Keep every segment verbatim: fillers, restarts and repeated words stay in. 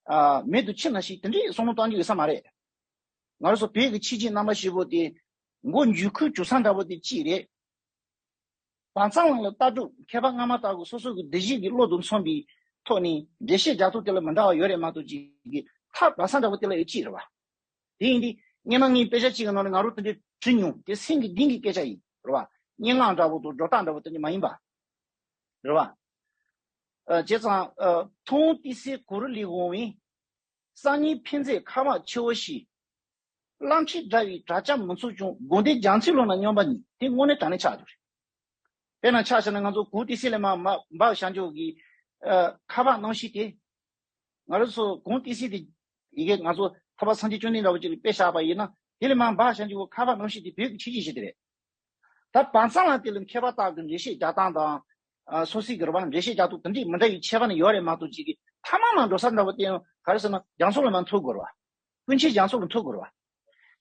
ཨ་མེད་དུ་ཕྱིན་ན་ཞིག་དེ་འདྲའི་བསམ་བློ་གཏོང་རྒྱུ་ཡོད་ས་མ་རེད། ང་རང་ཚོ་བོད་ཀྱི་ཆོས་བརྒྱུད་རྣམ་པ་བཞི་པོ་དེ་མགོ་མཇུག་ཁུར་རྒྱུག་ས་འདྲ་པོ་དེ་གཅིག་རེད། བར་མཚམས་ལ་ལྟ་གྲུབ་མཁས་པ་སྔ་མ་དག་གི་སོ་སོ་གི་སྡེ་བཞི་གི་བློ་དང་མཚུངས་པའི་ཐོག་ནས་འགྲེལ་བཤད་རྒྱག་ཐུབ་དེ་ལ་མི་འདྲ་བ་ཡོད་རེད་མ་གཏོགས་ཅིག་གི་ཐབས་བར་མཚམས་འདྲ་པོ་དེ་ལ་ཡོད་ཅིག་རེད་བ། དེ་ཡིན་དུས་སྔོན་མ་ངའི་དཔེ་ཆ་གཅིག་གི་ནང་ནས་ང་རང་དེ་འདྲའི་བྲིས་མྱོང་། དེ་སེམས་ཀྱི་གཏིང་གི་སྐད་ཆ་ཡིན་རེད་བ། སྙན་ངག་འདྲ་པོ་དང་སྒྲོ་བཏགས་འདྲ་པོ་དེ་འདྲ་མ་ཡིན་པ་རེད་བ། ཨ་བྱས་ཙང་ཨ་མཐོང་ཏི་སེ་གུ་རུ་ལས་འོང་བའི། སང་ཉིན་ཕན་མཛད་ཁ་བ་ཆེ་བོ་ཞིག། གླང་ཁྲིད་འདྲ་བའི་དྲ་རྒྱ་མི་ཚུགས་ཀྱང་། དགོངས་འདུན་རྒྱ་མཚོའི་ཀློང་ན་སྙོམས་པ་ཉིད། དེ་དངོས་གནས་དྲང་གནས་ཆགས་འདུག་རེད། དཔེར་ན་ཆ་བཞག་ན་ང་ཚོ་གུང་ཏི་སེ་ལས་མར་མར་འབའ་ཞང་ཆོས་ཀྱི་ཨ་ཁ་བ་རྣམ་བཞི་དེ། ང་རང་ཚོ་གུང་ཏི་སེ་དེ་ཡི་གེ་ང་ཚོ་ཐར་པ་སངས་རྒྱས་བཅོམ་ལྡན་འདས་འདྲ་བོ་ཅིག་ལ་དཔེ་བཞག་པ་ཡིན་ན། དེ་ལས་མར་འབའ་ཞང་ཆོས་ཀྱི་ཁ་བ་རྣམ་བཞི་དེ་བོད་ཀྱི་ཆོས་བརྒྱུད་བཞི་དེ་རེད། ད་བར་མཚམས་ལ་དེ་ལ་མཁས་པ་དག་གི་འགྲེལ་བཤད་རྒྱག་སྟངས་དང་། ཨ་སོ་སོའི་གི་རེད་བ། འགྲེལ་བཤད་རྒྱག་སྟངས་དེ་འདྲའི་མི་འདྲ་བའི་ཁྱད་པར་ནི་ཡོད་རེད་མ་གཏོགས་ཅིག་གི་ཐ་མག་ནང་འགྲོ་ས་འདྲ་བོ་དེ་ཡང་ག་རེ་ཟེར་ན་རྒྱ་མཚོ་ལ་མར་འཐུག་དགོས་རེད་བ། ཀུན་མཁྱེན་རྒྱ་མཚོ་ལ་འཐུག་དགོས་རེད་བ།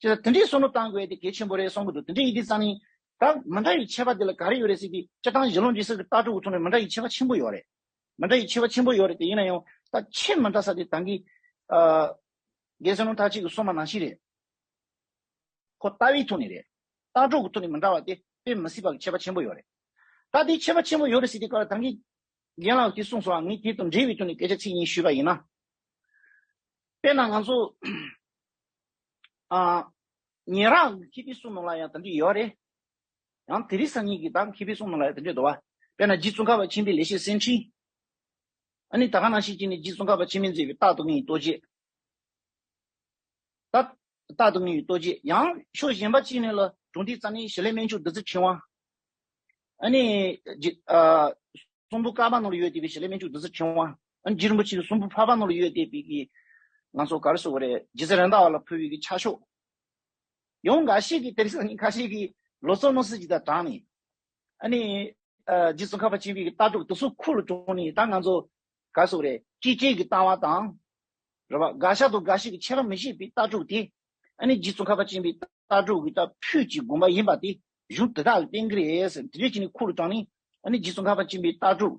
བྱས་ཙང་དེ་འདྲའི་བསམ་བློ་བཏང་དགོས་དེ་གལ་ཆེན་པོ་རེད་བསམ་གི་འདུག་དེ་འདྲ་ཡིན་དུས་ཙང་ནི་ད་མི་འདྲ་བའི་ཁྱད་པར་དེ་ལ་ག་རེ་ཡོད་རེད་ཟེར་དུས། སྤྱིར་བཏང་གཞི་ལམ་འབྲས་གསུམ་གྱི་ལྟ་གྲུབ་ཀྱི་ཐོག་ནས་མི་འདྲ་བའི་ཁྱད་པར་ཆེན་པོ་ཡོད་རེད། མི་འདྲ་བའི་ཁྱད་པར་ཆེན་པོ་ཡོད་རེད་དེ། ཡིན་ན་ཡང་ད་ཆེས་མི་འདྲ་ས་དེ་ད་གིན་ཨ་རྒན་ཟས་སྣང་མཐར་ཕྱིན་གྱིས་གསུངས་པ་ནང་བཞིན་རེད། ཁོ་ལྟ་བའི་ཐོག་ནས་རེད། ལྟ་གྲུབ་ཀྱི་ཐོག་ནས་མི་འདྲ་བ་དེ་དཔེ་མི་སྲིད་པ་གི་ཁྱད་པར་ཆེན་པོ་ཡོད་རེད། ད་དེ་ཁྱད་པར་ཆེན་པོ་ཡོད་རེད་ཟེར་དུས་སྐབས་ལ་ད་གིན་རྒན་ལགས་ཀྱིས་གསུངས་སོང་བ། ངས་དེ་དང་འབྲེལ་བའི་ཐོག་ནས་སྐད་ཆ་ཚིག་གཉིས་ཞུས་པ་ཡིན་ན། དཔེར་ན་ང་ཚོ་ཨ་ཉེ་རང་གི་མཁས་པའི་གསུང་ནང་ལ་ཡང་དེ་འདྲ་ཡོད་རེད། ཡང་དེ་རིང་སང་ཉིན་གྱི་ད་མཁས་པའི་གསུང་ནང་ལ་ཡང་དེ་འདྲ་འདུག་བ། དཔེར་ན་རྗེ་ཙོང་ཁ་པ་ཆེན་པོའི་ལེགས་བཤད་སེང་ཆེན། ཨ་ནི་ད་ག་ནང་བཞིན་བྱས་ནས་རྗེ་ཙོང་ཁ་པ་ཆེན་པོས་མཛད་པའི་རྟག་ཏུ་ངེས་པའི་རྟོགས་བརྗོད། ད་རྟག་ཏུ་ངེས་པའི་རྟོགས་བརྗོད། ཡང་ཕྱོགས་གཞན་པ་གཅིག་ནས་ལ་དྲུང་འདི་རྩ་ནས་ཞལ་ལས་སྨན་མཆོག་བདུད་རྩི་ཕྲེང་བ། ཨ་ནི་རྗེ་ཨ་གསུང་འབུམ་དཀར་པོ་ནང་ལ་ཡོད་བསྡད་པའི་ཞལ་ལས་སྨན་མཆོག་བདུད་རྩི་ཕྲེང་བ། ཨ་ནི་རྗེ་རིན་པོ་ཆེའི་གསུང་འབུམ་འཕགས་པ་ནང་ལ་ཡོད་བསྡད་པའི་གི་ང་ཚོ་ག་རེ་ཟེར་དགོས་རེད། རྗེ་བཙུན་རེད་མདའ་བ་ལ་ཕུལ་བའི་གི་ཕྱག་ཤོག། ཡང་འགའ་ཞིག་གིས་དེ་རིང་སང་ཉིན་ཁ་ཤས་ཀྱིས་ལོ་ཙཱ་བཀའ་སྩལ་ཅིག་དང་དྲངས་ནས། ཨ་ནི་ཨ་རྗེ་ཙོང་ཁ་པ་ཆེན་པོའི་གི་ལྟ་གྲུབ་དེ་ཚོ་ཁུར་ལ་དྲངས་ནས། ད་ང་ཚོ་ག་རེ་ཟེར་དགོས་རེད། སྐྱེ་ཅན་གྱི་ལྟ་བ་དང་། རེད་བ། དགག་བྱ་དང་དགག་བྱེད་ཀྱི་ཁྱད་པར་མི་ཤེས་པའི་ལྟ་གྲུབ་དེ། ཨ་ནི་རྗེ་ཙོང་ཁ་པ་ཆེན་པོའི་ལྟ་གྲུབ་ཀྱི་ད་ཕུད་ཀྱི་དགོངས་པ་ཡིན་པ་དེ་གཞུང་དེ་དག་ལ་བརྟེན་གྱི་རེད་ཟེར། དེ་འདྲ་བྱས་ནས་ཁུར་ལ་དྲངས་ནས། ཨ་ནི་རྗེ་ཙོང་ཁ་པ་ཆེན་པོའི་ལྟ་གྲུབ།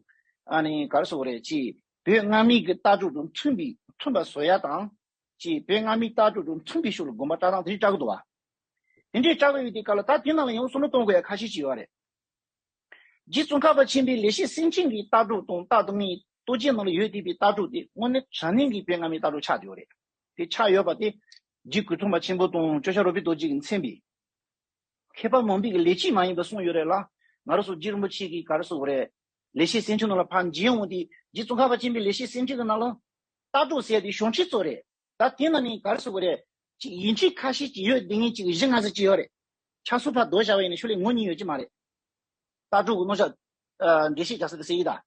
ཨ་ནི་ག་རེ་ཟེར་དགོས་རེད། ཅེས་བོད་སྔ་མའི་གི་ལྟ་གྲུབ་དང་མཐུན་པའི་མཐུན་པ་བཟོ་ཡ་དང་། ཅེས་བོད་སྔ་མའི་ལྟ་གྲུབ་དང་མཐུན་པའི་ཕྱོགས་ལ་དགོངས་པ་བཀྲལ་སྟངས་དེ་འདྲ་བཀྲལ་གྱི་འདུག་བ། དེ་འདྲའི་བཀྲལ་གྱི་ཡོད་དུས་སྐབས་ལ་ད་དེ་ནང་ལ་ཡང་བསམ་བློ་གཏོང་དགོས་ཡ་ཁ་ཤས་ཅིག་ཡོད་རེད། རྗེ་ཙོང་ཁ་པ་ཆེན་པོའི་ལེགས་བཤད་སེང་ཆེན་གྱི་ལྟ་གྲུབ་དང་རྟག་ཏུ་ངེས་རྟོགས་བརྗོད་ནང་ལ་ཡོད་བསྡད་པའི་ལྟ་གྲུབ་དེ་དངོས་གནས་དྲང་གནས་ཀྱི་བོད་སྔ་མའི་ལྟ་གྲུབ་ཆགས་བསྡད་ཡོད་རེད། དེ་ཆགས་ཡོད་པ་དེ་རྗེ་གུས་ཐུབ་པ་ཆེན་པོ་དང་ལྕོགས་བྱ་རོལ་པའི་རྡོ་རྗེ་གིས་མཚན་པའི་མཁས་པ་མང་པོས་ཀྱི་ལེགས་བཅོས་མ་ཡིན་པ་གསུངས་ཡོད་རེད་ལ། ང་རང་ཚོ་རྗེ་རིན་པོ་ཆེ་གིས་ག་རེ་ཟེར་དགོས་རེད། ལེགས་བཤད་སེང་ཆེན་ནང་ལ་ཕར་མཇལ་འོང་དུས། རྗེ་ཙོང་ཁ་པ་ཆེན་པོའི་ལེགས་བཤད་སེང་ཆེན་གྱི་ནང་ལ་ལྟ་གྲུབ་ཟེར་དེ་བྱང་ཆུབ་ཚོ་རེད། ད་དེ་ནང་ནས་ག་རེ་ཟེར་དགོས་རེད། ཅིག་ཡིག་ཆ་ཁ་ཤས་ཅིག་ཡོད་བསྡད་མཁན་ཅིག་བཞི་ལྔ་ཙམ་ཅིག་ཡོད་རེད། ཆ་ཚང་ཕར་བསྡུས་བཞག་པ་ཡིན་ན་ཤོ་ལོ་ཀ་ཉུང་ཉུང་ཡོད་ཀྱི་མ་རེད། ལྟ་གྲུབ་ཀྱི་རྣམ་གཞག་ཨ་འགྲེལ་བཤད་རྒྱག་ས་དེ་ཟེར་གྱི་ད།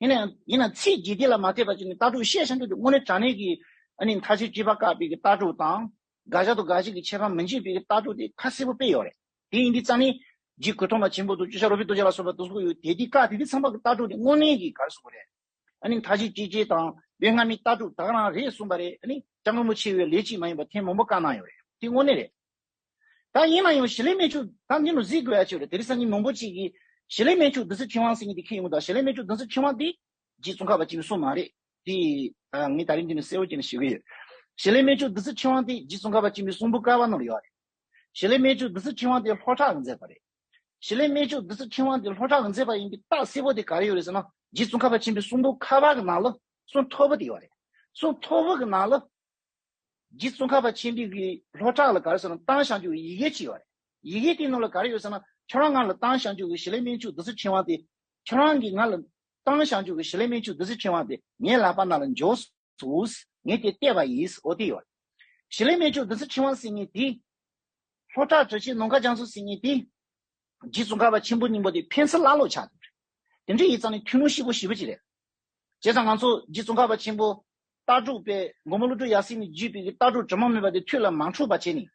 ཡིན་ན་ཡང་ཡིན་ན་ཚིག་རྒྱས་བསྡུས་ལ་མ་ལྟོས་པ་བྱས་ནས་ལྟ་གྲུབ་བཤད་བཤད་འདོད་དེ་དངོས་གནས་དྲང་གནས་ཀྱི། ཨ་ནི་མཐར་ཕྱིན་བཅུ་པ་བཀག་པའི་གི་ལྟ་གྲུབ་དང་། དགག་བྱ་དང་དགག་བྱེད་ཀྱི་ཁྱད་པར་མི་འབྱེད་པའི་གི་ལྟ་གྲུབ་དེ་ཁ་གསལ་པོ་དཔེ་ཡོད་རེད། དེ་ཡིན་དུས་ཙང་ནས་རྗེ་གུས་ཐུབ་པ་ཆེན་པོ་དང་ལྕོགས་བྱ་རོལ་པའི་རྡོ་རྗེ་ལ་སོགས་པ་དེ་ཚོ་ཡོད་དེ། དེ་བཀག་དེ་དུས་ཚང་མ་གི་ལྟ་གྲུབ་དེ་དངོས་གནས་ཀྱི་ག་རེ་ཟེར་དགོས་རེད། ཨ་ནི་མཐར་ཕྱིན་བཅོ་བརྒྱད་དང་བོད་སྔ་མའི་ལྟ་གྲུབ་ད་ག་རང་རེད་གསུངས་པ་རེད། ཨ་ནི་སྐྱབས་མགོན་རིན་པོ་ཆེ་བས་ལེགས་བཅོས་མ་ཡིན་པ་ཐེངས་མང་པོ་བཀའ་གནང་ཡོད་རེད། དེ་དངོས་གནས་རེད། ད་ཡིན་ན་ཡང་ཞལ་ལས་སྨན་མཆོག་ད་འདི་ནང་གཟིགས་དགོས་ཡ་ཅིག་རེད། དེ་རིང་སང་ཉིན་མང་པོ་ཅིག་གིས་ཞལ་ལས་སྨན་མཆོག་བདུད་རྩི་ཕྲེང་བ་ཟེར་མཁན་དེ་འཁྱེར་ཡོང་གི་འདུག་ཞལ་ལས་སྨན་མཆོག་བདུད་རྩི་ཕྲེང་བ་དེ་རྗེ་ཙོང་ཁ་པ་ཆེན་པོའི་གསུང་མ་རེད། དེ་ཨ་ངས་ད་རིང་འདི་ནས་གསལ་བོ་བྱས་ནས་ཞུ་གི་ཡོད། ཞལ་ལས་སྨན་མཆོག་བདུད་རྩི་ཕྲེང་བ་དེ་རྗེ་ཙོང་ཁ་པ་ཆེན་པོའི་གསུང་འབུམ་བཀའ་པོད་ནང་ལ་ཡོད་རེད། ཞལ་ལས་སྨན་མཆོག་བདུད་རྩི་ཕྲེང་བ་དེ་ལྷོ་བྲག་གིས་མཛད་པ་རེད། ཞལ་ལས་སྨན་མཆོག་བདུད་རྩི་ཕྲེང་བ་དེ་ལྷོ་བྲག་གིས་མཛད་པ་ཡིན་པའི་རྟགས་གསལ་པོ་དེ་ག་རེ་ཡོད་རེད་ཟེར་ན། རྗེ་ཙོང་ཁ་པ་ཆེན་པོའི་གསུང་འབུམ་ཁ་པར་གྱི་ནང་ལ་གསུང་མཐོ་པོ་དེ་ཡོད་རེད། གསུང་མཐོ་པོ་གི་ནང་ལ་རྗེ་ཙོང་ཁ་པ་ཆེན་པོའི་གི་ལྷོ་བྲག་ལ་ག་རེ་ཟེར་ན་བཏང་བཞག་རྒྱུ་ཡི་གེ་ཅིག་ཡོད་རེད། ཡི་གེ་དེའི་ནང་ལ་ག་རེ་ཡོད་ཟེར་ན། ཁྱོད་རང་ང་ལ་བཏང་བཞག་རྒྱུ་གི་ཞལ་ལས་སྨན་མཆོག་བདུད་རྩི་ཕྲེང་བ་དེ། ཁྱོད་རང་གིས་ང་ལ་བཏང་བཞག་རྒྱུ་གི་ཞལ་ལས་སྨན་མཆོག་བདུད་རྩི་ཕྲེང་བ་དེ་ངའི་ལག་པ་ནང་ལ་འབྱོར་སོང་། ངས་དེ་བལྟས་པ་ཡིན། འོ་དེ་ཡོད། ཞལ་ལས་སྨན་མཆོག་བདུད་རྩི་ཕྲེང་བ་ཟེར་མཁན་དེ། ལྷོ་བྲག་གྲགས་ཆེན་ནམ་མཁའ་རྒྱ་མཚོ་ཟེར་མཁན་དེ། རྗེ་ཙོང་ཁ་པ་ཆེན་པོ་སྙིང་པོ་དེ་ཕན་ཚུན་བླ་ལོག་ཆགས་འདུག་དེ་འདྲ་ཡིན་ཙང་ནས་ཐུན་མོང་གཤིས་པོ་ཞེ་པོ་ཅིག་རེད། བྱས་ཙང་ང་ཚོ་རྗེ་ཙོང་ཁ་པ་ཆེན་པོ་ལྟ་གྲུབ་པའི་མགོན་པོ་ཀླུ་སྒྲུབ་ཡབ་སྲས་ནས་བརྒྱུད་པའི་གི་ལྟ་གྲུབ་དྲི་མ་མེད་པ་དེ་ཐུགས་ལ་མ་འཁྲུངས་པ་བྱས་ནས།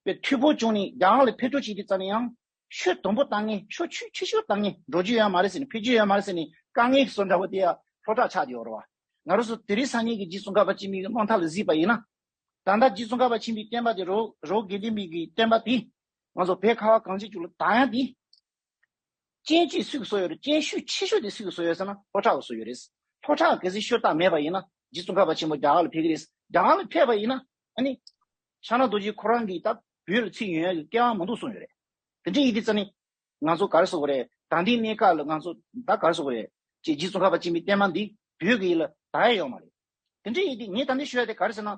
པའི་ཐུགས་ཕུགས་བཅངས་ནས་རྒྱ་གར་ལ་ཕེབས་འགྲོ་བྱེད་དུས་ཙམ་ནས་ཡང་། ཤུགས་དམ་པོ་བཏང་ངེས། ཤུགས་ཆེ་ཆེ་ཤོས་བཏང་ངེས། འགྲོ་རྒྱུ་ཡོད་མ་རེད་ཟེར་ནས། ཕེབས་རྒྱུ་ཡོད་མ་རེད་ཟེར་ནས་དཀའ་ངལ་བཟོ་འདྲ་པོ་དེ་ཡང་ལྷོ་བྲག་ཆགས་བསྡད་ཡོད་རེད་བ། ང་རང་ཚོ་དེ་རིང་སང་ཉིན་གྱི་རྗེ་ཙོང་ཁ་པ་ཆེན་པོའི་རྣམ་ཐར་ལ་གཟིགས་པ་ཡིན་ན། ད་ལྟ་རྗེ་ཙོང་ཁ་པ་ཆེན་པོའི་བསྟན་པ་དེ་རོ་རོ་དགེ་ལྡན་པའི་གི་བསྟན་པ་དེ། ང་ཚོ་བོད་ཁ་བ་གངས་ཅན་ལྗོངས་ལ་དར་ཡ་དེ། རྐྱེན་ཅིག་སུས་བཟོས་ཡོད་རེད། རྐྱེན་ཤུགས་ཆེ་ཤོས་དེ་སུས་བཟོས་ཡོད་ཟེར་ན་ལྷོ་བྲག་གིས་བཟོས་ཡོད་རེད། ལྷོ་བྲག་གི་གལ་སྲིད་ཤུགས་རྟགས་མེད་པ་ཡིན་ན། རྗེ་ཙོང་ཁ་པ་ཆེན་པོ་རྒྱ་གར་ལ་ཕེབས་ཀྱི་རེད། རྒྱ་གར་ལ་ཕེབས་པ་ཡིན་ན་ཨ་ནི་ཕྱག་ན་རྡོ་རྗེ་ཁོ་རང་གིས་ད་བོད་ལ་ཚུར་ཡོང་ཡག་གི་སྐལ་བ་མི་འདུག་གསུངས་ཡོད་རེད། དེ་འདྲ་ཡིན་དུས་ཙང་ནི་ང་ཚོ་ག་རེ་ཟེར་དགོས་རེད། ད་ལྟའི་གནས་སྐབས་ལ་ང་ཚོ་ད་ག་རེ་ཟེར་དགོས་རེད། ཅེས་རྗེ་ཙོང་ཁ་པ་ཆེན་པོའི་བསྟན་པ་འདི་བོད་ཀྱི་ཡུལ་ལ་དར་ཡ་ཡོད་མ་རེད། དེ་འདྲ་ཡིན་དུས་ངས་ད་ལྟ་ཞུ་ཡ་དེ་ག་རེ་ཟེར་ན།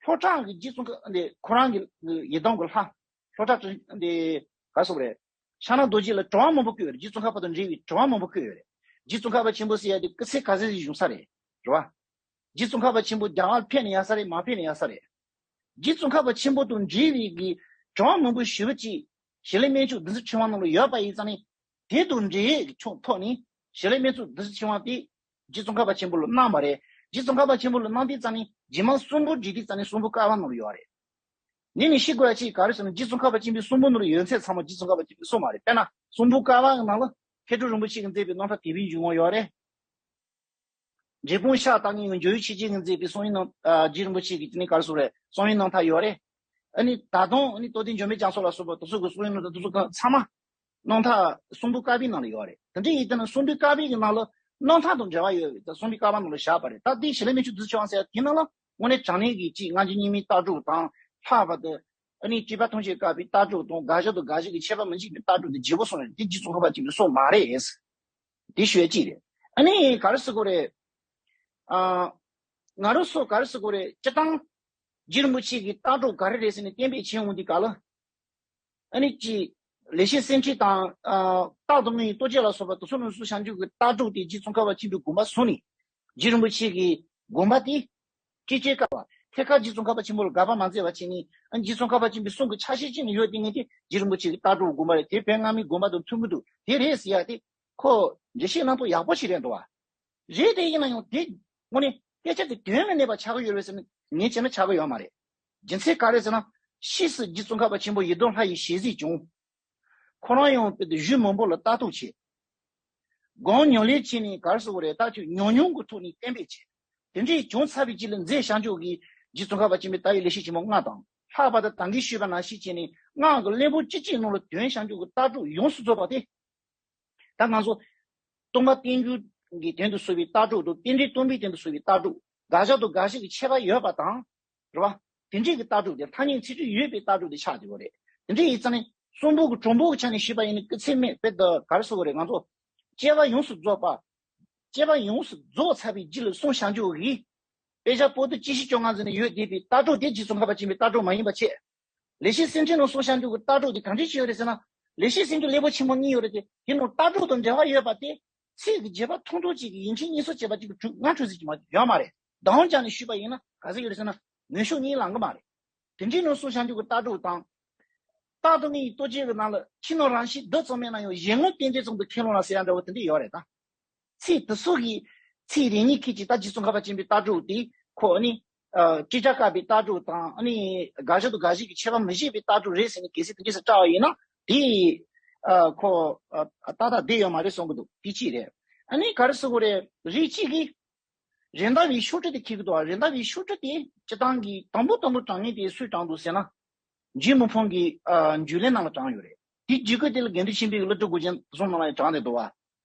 ལྷོ་བྲག་གི་རྗེ་ཙོང་ཁ་འདི་ཁོ་རང་གི་ཡི་དམ་གྱི་ལྷ། ལྷོ་བྲག་འདི་ག་རེ་ཟེར་དགོས་རེད། ཕྱག་ན་རྡོ་རྗེ་ལ་དྲི་བ་མང་པོ་བཀོད་ཡོད་རེད། རྗེ་ཙོང་ཁ་པ་དང་འབྲེལ་བའི་དྲི་བ་མང་པོ་བཀོད་ཡོད་རེད། རྗེ་ཙོང་ཁ་པ་ཆེན་པོ་ཟེར་ཡ་དེ་སྐུ་ཚེ་ག་ཚོད་ཅིག་བཞུགས་ས་རེད། རེད་བ། རྗེ་ཙོང་ཁ་པ་ཆེན་པོ་རྒྱ་གར་ཕེབས་ནས་ཡར་ས་རེད། མ་ཕེབས་ནས་ཡར་ས་རེད། རྗེ་ཙོང་ཁ་པ་ཆེན་པོ་དང་འབྲེལ་བའི་གི་དྲི་བ་མང་པོ་ཞེ་པོ་ཅིག་ཞལ་ལས་སྨན་མཆོག་བདུན་ཚིགས་ཕྲེང་བ་ནང་ལ་ཡོད་པ་ཡིན་ཙང་ནི། དེ་དང་འབྲེལ་ཡས་ཀྱི་ཕྱོགས་ཐོག་ནས་ཞལ་ལས་སྨན་མཆོག་བདུན་ཚིགས་ཕྲེང་བ་དེ་རྗེ་ཙོང་ཁ་པ་ཆེན་པོ་ལ་གནང་བ་རེད། རྗེ་ཙོང་ཁ་པ་ཆེན་པོ་ལ་གནང་དུས་ཙང་ནི་རྗེས་མ་གསུང་འབུམ་བྲིས་དུས་ཙང་ནི་གསུང་འབུམ་བསྐལ་པ་ནང་ལ་ཡོད་རེད། ནི་ནི་ཤེས་དགོས་ཡ་ཅིག་ག་རེ་ཟེར་ན། རྗེ་ཙོང་ཁ་པ་ཆེན་པོའི་གསུང་འབུམ་ནང་ལ་ཡོད་ཚད་ཚང་མ་རྗེ་ཙོང་ཁ་པ་ཆེན་པོས་གསུངས་མ་རེད། དཔེར་ན་གསུང་འབུམ་བསྐལ་པ་གི་ནང་ལ་མཁས་གྲུབ་རིན་པོ་ཆེ་གིས་མཛད་པའི་རྣམ་ཐར་དད་པའི་འཇུག་ངོགས་ཡོད་རེད། འབྲས་སྤུངས་ཤར་ལྟ་ངན་གྱི་འཇོ་བོའི་ཆོས་རྗེ་གིས་མཛད་པའི་གསང་བའི་རྣམ། ཨ། རྗེ་རིན་པོ་ཆེ་གི་དེ་ནི་ག་རེ་ཟེར་དགོས་རེད། གསང་བའི་རྣམ་ཐར་ཡོད་རེད། ཨ་ནི་ད་དུང་ཨ་ནི་རྟོགས་ལྡན་འབྱོར་མེད་རྒྱ་མཚོ་ལ་སོགས་པ་དེ་ཚོ་གི་གསང་བའི་རྣམ་ཐར་དེ་ཚོ་གང་ཚང་མ་རྣམ་ཐར་གསུང་འབུམ་བསྐལ་པའི་ནང་ལ་ཡོད་རེད། དེ་འདྲ་ཡིན་དུས་ན་གསུང་འབུམ་བསྐལ་པའི་གི་ནང་ལ་རྣམ་ཐར་དང་འབྲེལ་བ་ཡོད་པའི་ད་གསུང་འབུམ་བསྐལ་པ་ནང་ལ་བཞག་པ་རེད། ད་དེ་ཞལ་ལས་སྨན་མཆོག་བདུན་ཚིགས་ཕྲེང་བ་ཟེར་ཡ་དེ་ནང་ལ་དངོས་གནས་དྲང་གནས་ཀྱི་གཅིག་སྔ་འགྱུར་རྙིང་མའི་ལྟ་གྲུབ་དང་ལྷག་པར་དུ་ཨ་ནི་སྤྱི་པ་ཐམས་ཅད་བཀག་པའི་ལྟ་གྲུབ་དང་དགག་བཞག་དང་དགག་བཞག་གི་ཁྱད་པར་མི་འབྱེད་པའི་ལྟ་གྲུབ་དེ་བརྗེ་པོ་གསུངས་ཡོད་རེད། དེ་རྗེ་ཙོང་ཁ་པ་ཆེན་པོས་གསུངས་མ་རེད། དེ་ཞུ་ཡ་གཅིག་རེད། ཨ་ནི་ག་རེ་ཟེར་དགོས་རེད། ཨ། ང་རང་ཚོ་ག་རེ་ཟེར་དགོས་རེད། སྤྱིར་བཏང་རྗེ་རིན་པོ་ཆེ་གི་ལྟ་གྲུབ་ག་རེ་རེད་ཟེར་ནས་གཏན་འབེབས་བྱེད་འོང་དུས་སྐབས་ལ། ཨ་ནི་གཅིག་ལེགས་བཤད་སེང་ཁྲི་དང་། ཨ། རྟག་ཏུ་དངོས་ཡིན་ལྟོ་འཕྱེ་ལ་སོགས་པ་དེ་ཚོ་ནང་སོ་སོ་བྱང་ཆུབ་ཀྱི་ལྟ་གྲུབ་དེ་རྗེ་ཙོང་ཁ་པ་ཆེན་པོའི་དགོངས་པ་བཟུང་ནས། རྗེ་རིན་པོ་ཆེ་གི་དགོངས་པ་དེ་ཅི་བྱེད་དཀའ་བ། ཐད་ཀར་རྗེ་ཙོང་ཁ་པ་ཆེན་པོ་ལ་དགག་པ་མ་མཛད་པ་བྱས་ནས། ཨ། རྗེ་ཙོང་ཁ་པ་ཆེན་པོའི་གསུང་གི་ཆ་ཤས་ཅིག་ནས་ཡོད་དེ་ངས་དེ་རྗེ་རིན་པོ་ཆེ་གི་ལྟ་གྲུབ་དགོངས་པ་རེད། དེ་བོད་སྔ་མའི་དགོངས་པ་དང་མཐུན་གྱི་འདུག་དེ་རེད་ཟེར་ཡ་དེ་ཁོ་འགྲེལ་བཤད་གནང་སྟངས་ཡག་པོ་ཞིག་རེད་འདུག་བ། རེད། དེ་ཡིན་ན་ཡང་དེ་དངོས་གནས་སྐད་ཆ་དེ་དོན་ལ་གནས་པ་ཆགས་ཀྱི་ཡོད་རེད་ཟེར་ན་ངས་བྱས་ན་ཆགས་ཀྱི་ཡོད་མ་རེད། རྒྱུ་མཚན་ག་རེ་ཟེར་ན། ཕྱིས་སུ་རྗེ་ཙོང་ཁ་པ་ཆེན་པོ་ཡི་དམ་ལྷ་ཡི་ཞལ་གཟིགས་བྱུང་། ཁོ་རང་ཡང་དཔེ་དེ་གཞུང་མང་པོ་ལ་ལྟ་རྟོག་བྱས། སྒོམ་ཉམས་ལེན་བྱས་ནས་ག་རེ་ཟེར་དགོས་རེད། ད་ཁྱོད་ཉམས་མྱོང་གི་ཐོག་ནས་གཏན་འབེབས་བྱས། དེ་འདྲའི་བྱུང་ཚར་བའི་རྗེས་ལ་མཛད་བྱང་ཆུབ་ཀྱི་རྗེ་ཙོང་ཁ་པ་ཆེན་པོའི་ལྟ་བའི་ལེགས་བཤད་ཆེན་མོ་ལྔ་དང་། ལྷག་པར་དུ་ད་གིན་ཞུས་པ་ནང་བཞིན་བྱས་ནས་སྔགས་ཀྱི་གླེགས་བམ་གཅིག་གཅིག་ནང་ལ་དོན་བྱང་ཆུབ་ཀྱི་ལྟ་གྲུབ་ཡོངས་སུ་རྫོགས་པ་དེ། ད་ང་ཚོ་སྟོང་པ་རྟེན་འབྱུང་གི་དོན་དུ་གསུངས་པའི་ལྟ་གྲུབ་དང་། རྟེན་འབྲེལ་སྟོང་པའི་དོན་དུ་གསུངས་པའི་ལྟ་གྲུབ། དགག་བཞག་དང་དགག་བཞག་གི་ཁྱད་པར་ཡོད་པ་དང་། རེད་བ། དེ་འདྲའི་གི་ལྟ་གྲུབ་དེ་ཐ་སྙད་ཚིག་གྲུབ་ཡོད་པའི་ལྟ་གྲུབ་དེ་ཆགས་བསྡད་ཡོད་རེད། དེ་འདྲ་ཡིན་ཙང་ནི་གསུང་འབུམ་གྱི་གྲུབ་དོན་གྱི་ཆ་ནས་ཞུས་པ་ཡིན་ན་སྐུ་ཚེ་སྨད་དཔེ་ད་ག་རེ་ཟེར་དགོས་རེད། ང་ཚོ་སྐྱེ་བ་ཡོངས་སུ་རྫོགས་པ། སྐྱེ་བ་ཡོངས་སུ་རྫོགས་ཚར་བའི་རྗེས་ལ་གསུང་བྱང་ཆུབ་ཀྱི་དཔེ་ཆ་པོ་ཏི་གཅིག་བཞི་བཅོ་ལྔ་ཟེར་ནས་ཡོད་བསྡད་པའི་ལྟ་གྲུབ་དེ་རྗེ་ཙོང་ཁ་པ་ཆེན་པོའི་ལྟ་གྲུབ་མ་ཡིན་པ་བྱས། ལེགས་བཤད་སེང་ཁྲི་ནང་གསུང་བྱང་ཆུབ་ཀྱི་ལྟ་གྲུབ་དེ་གང་འདྲ་ཞིག་ཡོད་རེད་ཟེར་ན། ལེགས་བཤད་སེང་ཁྲི་གླེགས་བམ་ཆེན་མོ་གཉིས་ཡོད་རེད་དེ། དེ་ནང་ལྟ་གྲུབ་དང་འབྲེལ་བ་ཡོད་པ་དེ། ཚིག་གི་རྗེས་དཔག་ཐུང་ཐུང་ཅིག་གིས་ཡིན་གཅིག་མིན་གཅིག་བྱས་པ་ཅིག་གྲུབ་ང་འཕྲོད་ཟེར་གྱི་མ་ཡོད་མ་རེད། དང་སྦྱར་ནས་ཞུས་པ་ཡིན་ན་ག་ཚོད་ཡོད་རེད་ཟེར་ན། ངེས་ཤོས་གཉིས་ལང་གི་མ་རེད། དེ་འདྲའི་ནང་གསུང་བྱང་ཆུབ་ཀྱི་ལྟ་གྲུབ་དང་། རྟག་ཏུ་དངོས་ཡིན་ལྟོ་འཕྱེ་གི་ནང་ལ་ཕྱི་ནང་རང་བཞིན་བསྡུ་ཙམ་མེད་ན་ཡང་གཞན་ངོ་རྟེན་འབྲེལ་ཙམ་དུ་ཁས་ལེན་ལ་ཟེར་ཡ་འདྲ་བོ་དེ་འདྲ་ཡོད་རེད་ད། ཚིག་དེ་ཚོ་གི་ཚིག་རེ་གཉིས་ཁྱེད་ཀྱིས་ད་རྗེ་ཙོང་ཁ་པ་ཆེན་པོའི་ལྟ་གྲུབ་དེ་ཁོ་ཨ་ནི། ཨ། ཅི་ལྟར་བཀག་པའི་ལྟ་གྲུབ་དང་། ཨ་ནི་དགག་བཞག་དང་དགག་བཞག་གི་ཁྱད་པར་མི་ཤེས་པའི་ལྟ་གྲུབ་རེད་ཟེར་ནས་གལ་སྲིད་དེ་འདྲ་ཞིག་བཀྲལ་བ་ཡིན་ན་དེ། ཨ། ཁོ། ཨ། ཏག་ཏག་བསྡད་ཡོད་མ་རེད་གསུང་གི་འདུག་དེ་གཅིག་རེད། ཨ་ནི་ག་རེ་ཟེར་དགོས་རེད། རིགས་གཅིག་གིས་རེད་མདའ་བའི་ཤོག་དྲིལ་དེ་འཁྱེར་གི་འདུག་བ། རེད་མདའ་བའི་ཤོག་དྲིལ་དེ་སྤྱིར་བཏང་གི་དང་པོ་དང་པོ་དྲངས་མཁན་དེ་སུས་དྲངས་འདུག་ཟེར་ན། འཇིགས་མེད་ཕུན་གྱི། ཨ། འཇུག་ལེ་ནང་ལ་དྲངས་ཡོད་རེད། དེའི་རྗེས་ཁུལ་དེ་ལ་དགེ་འདུན་ཆོས་འཕེལ་གྱི་བློ་གྲོས་མགོན་ཆེན་གསུམ་ནང་ལ་ཡང་དྲངས་བསྡད་འདུག་བ།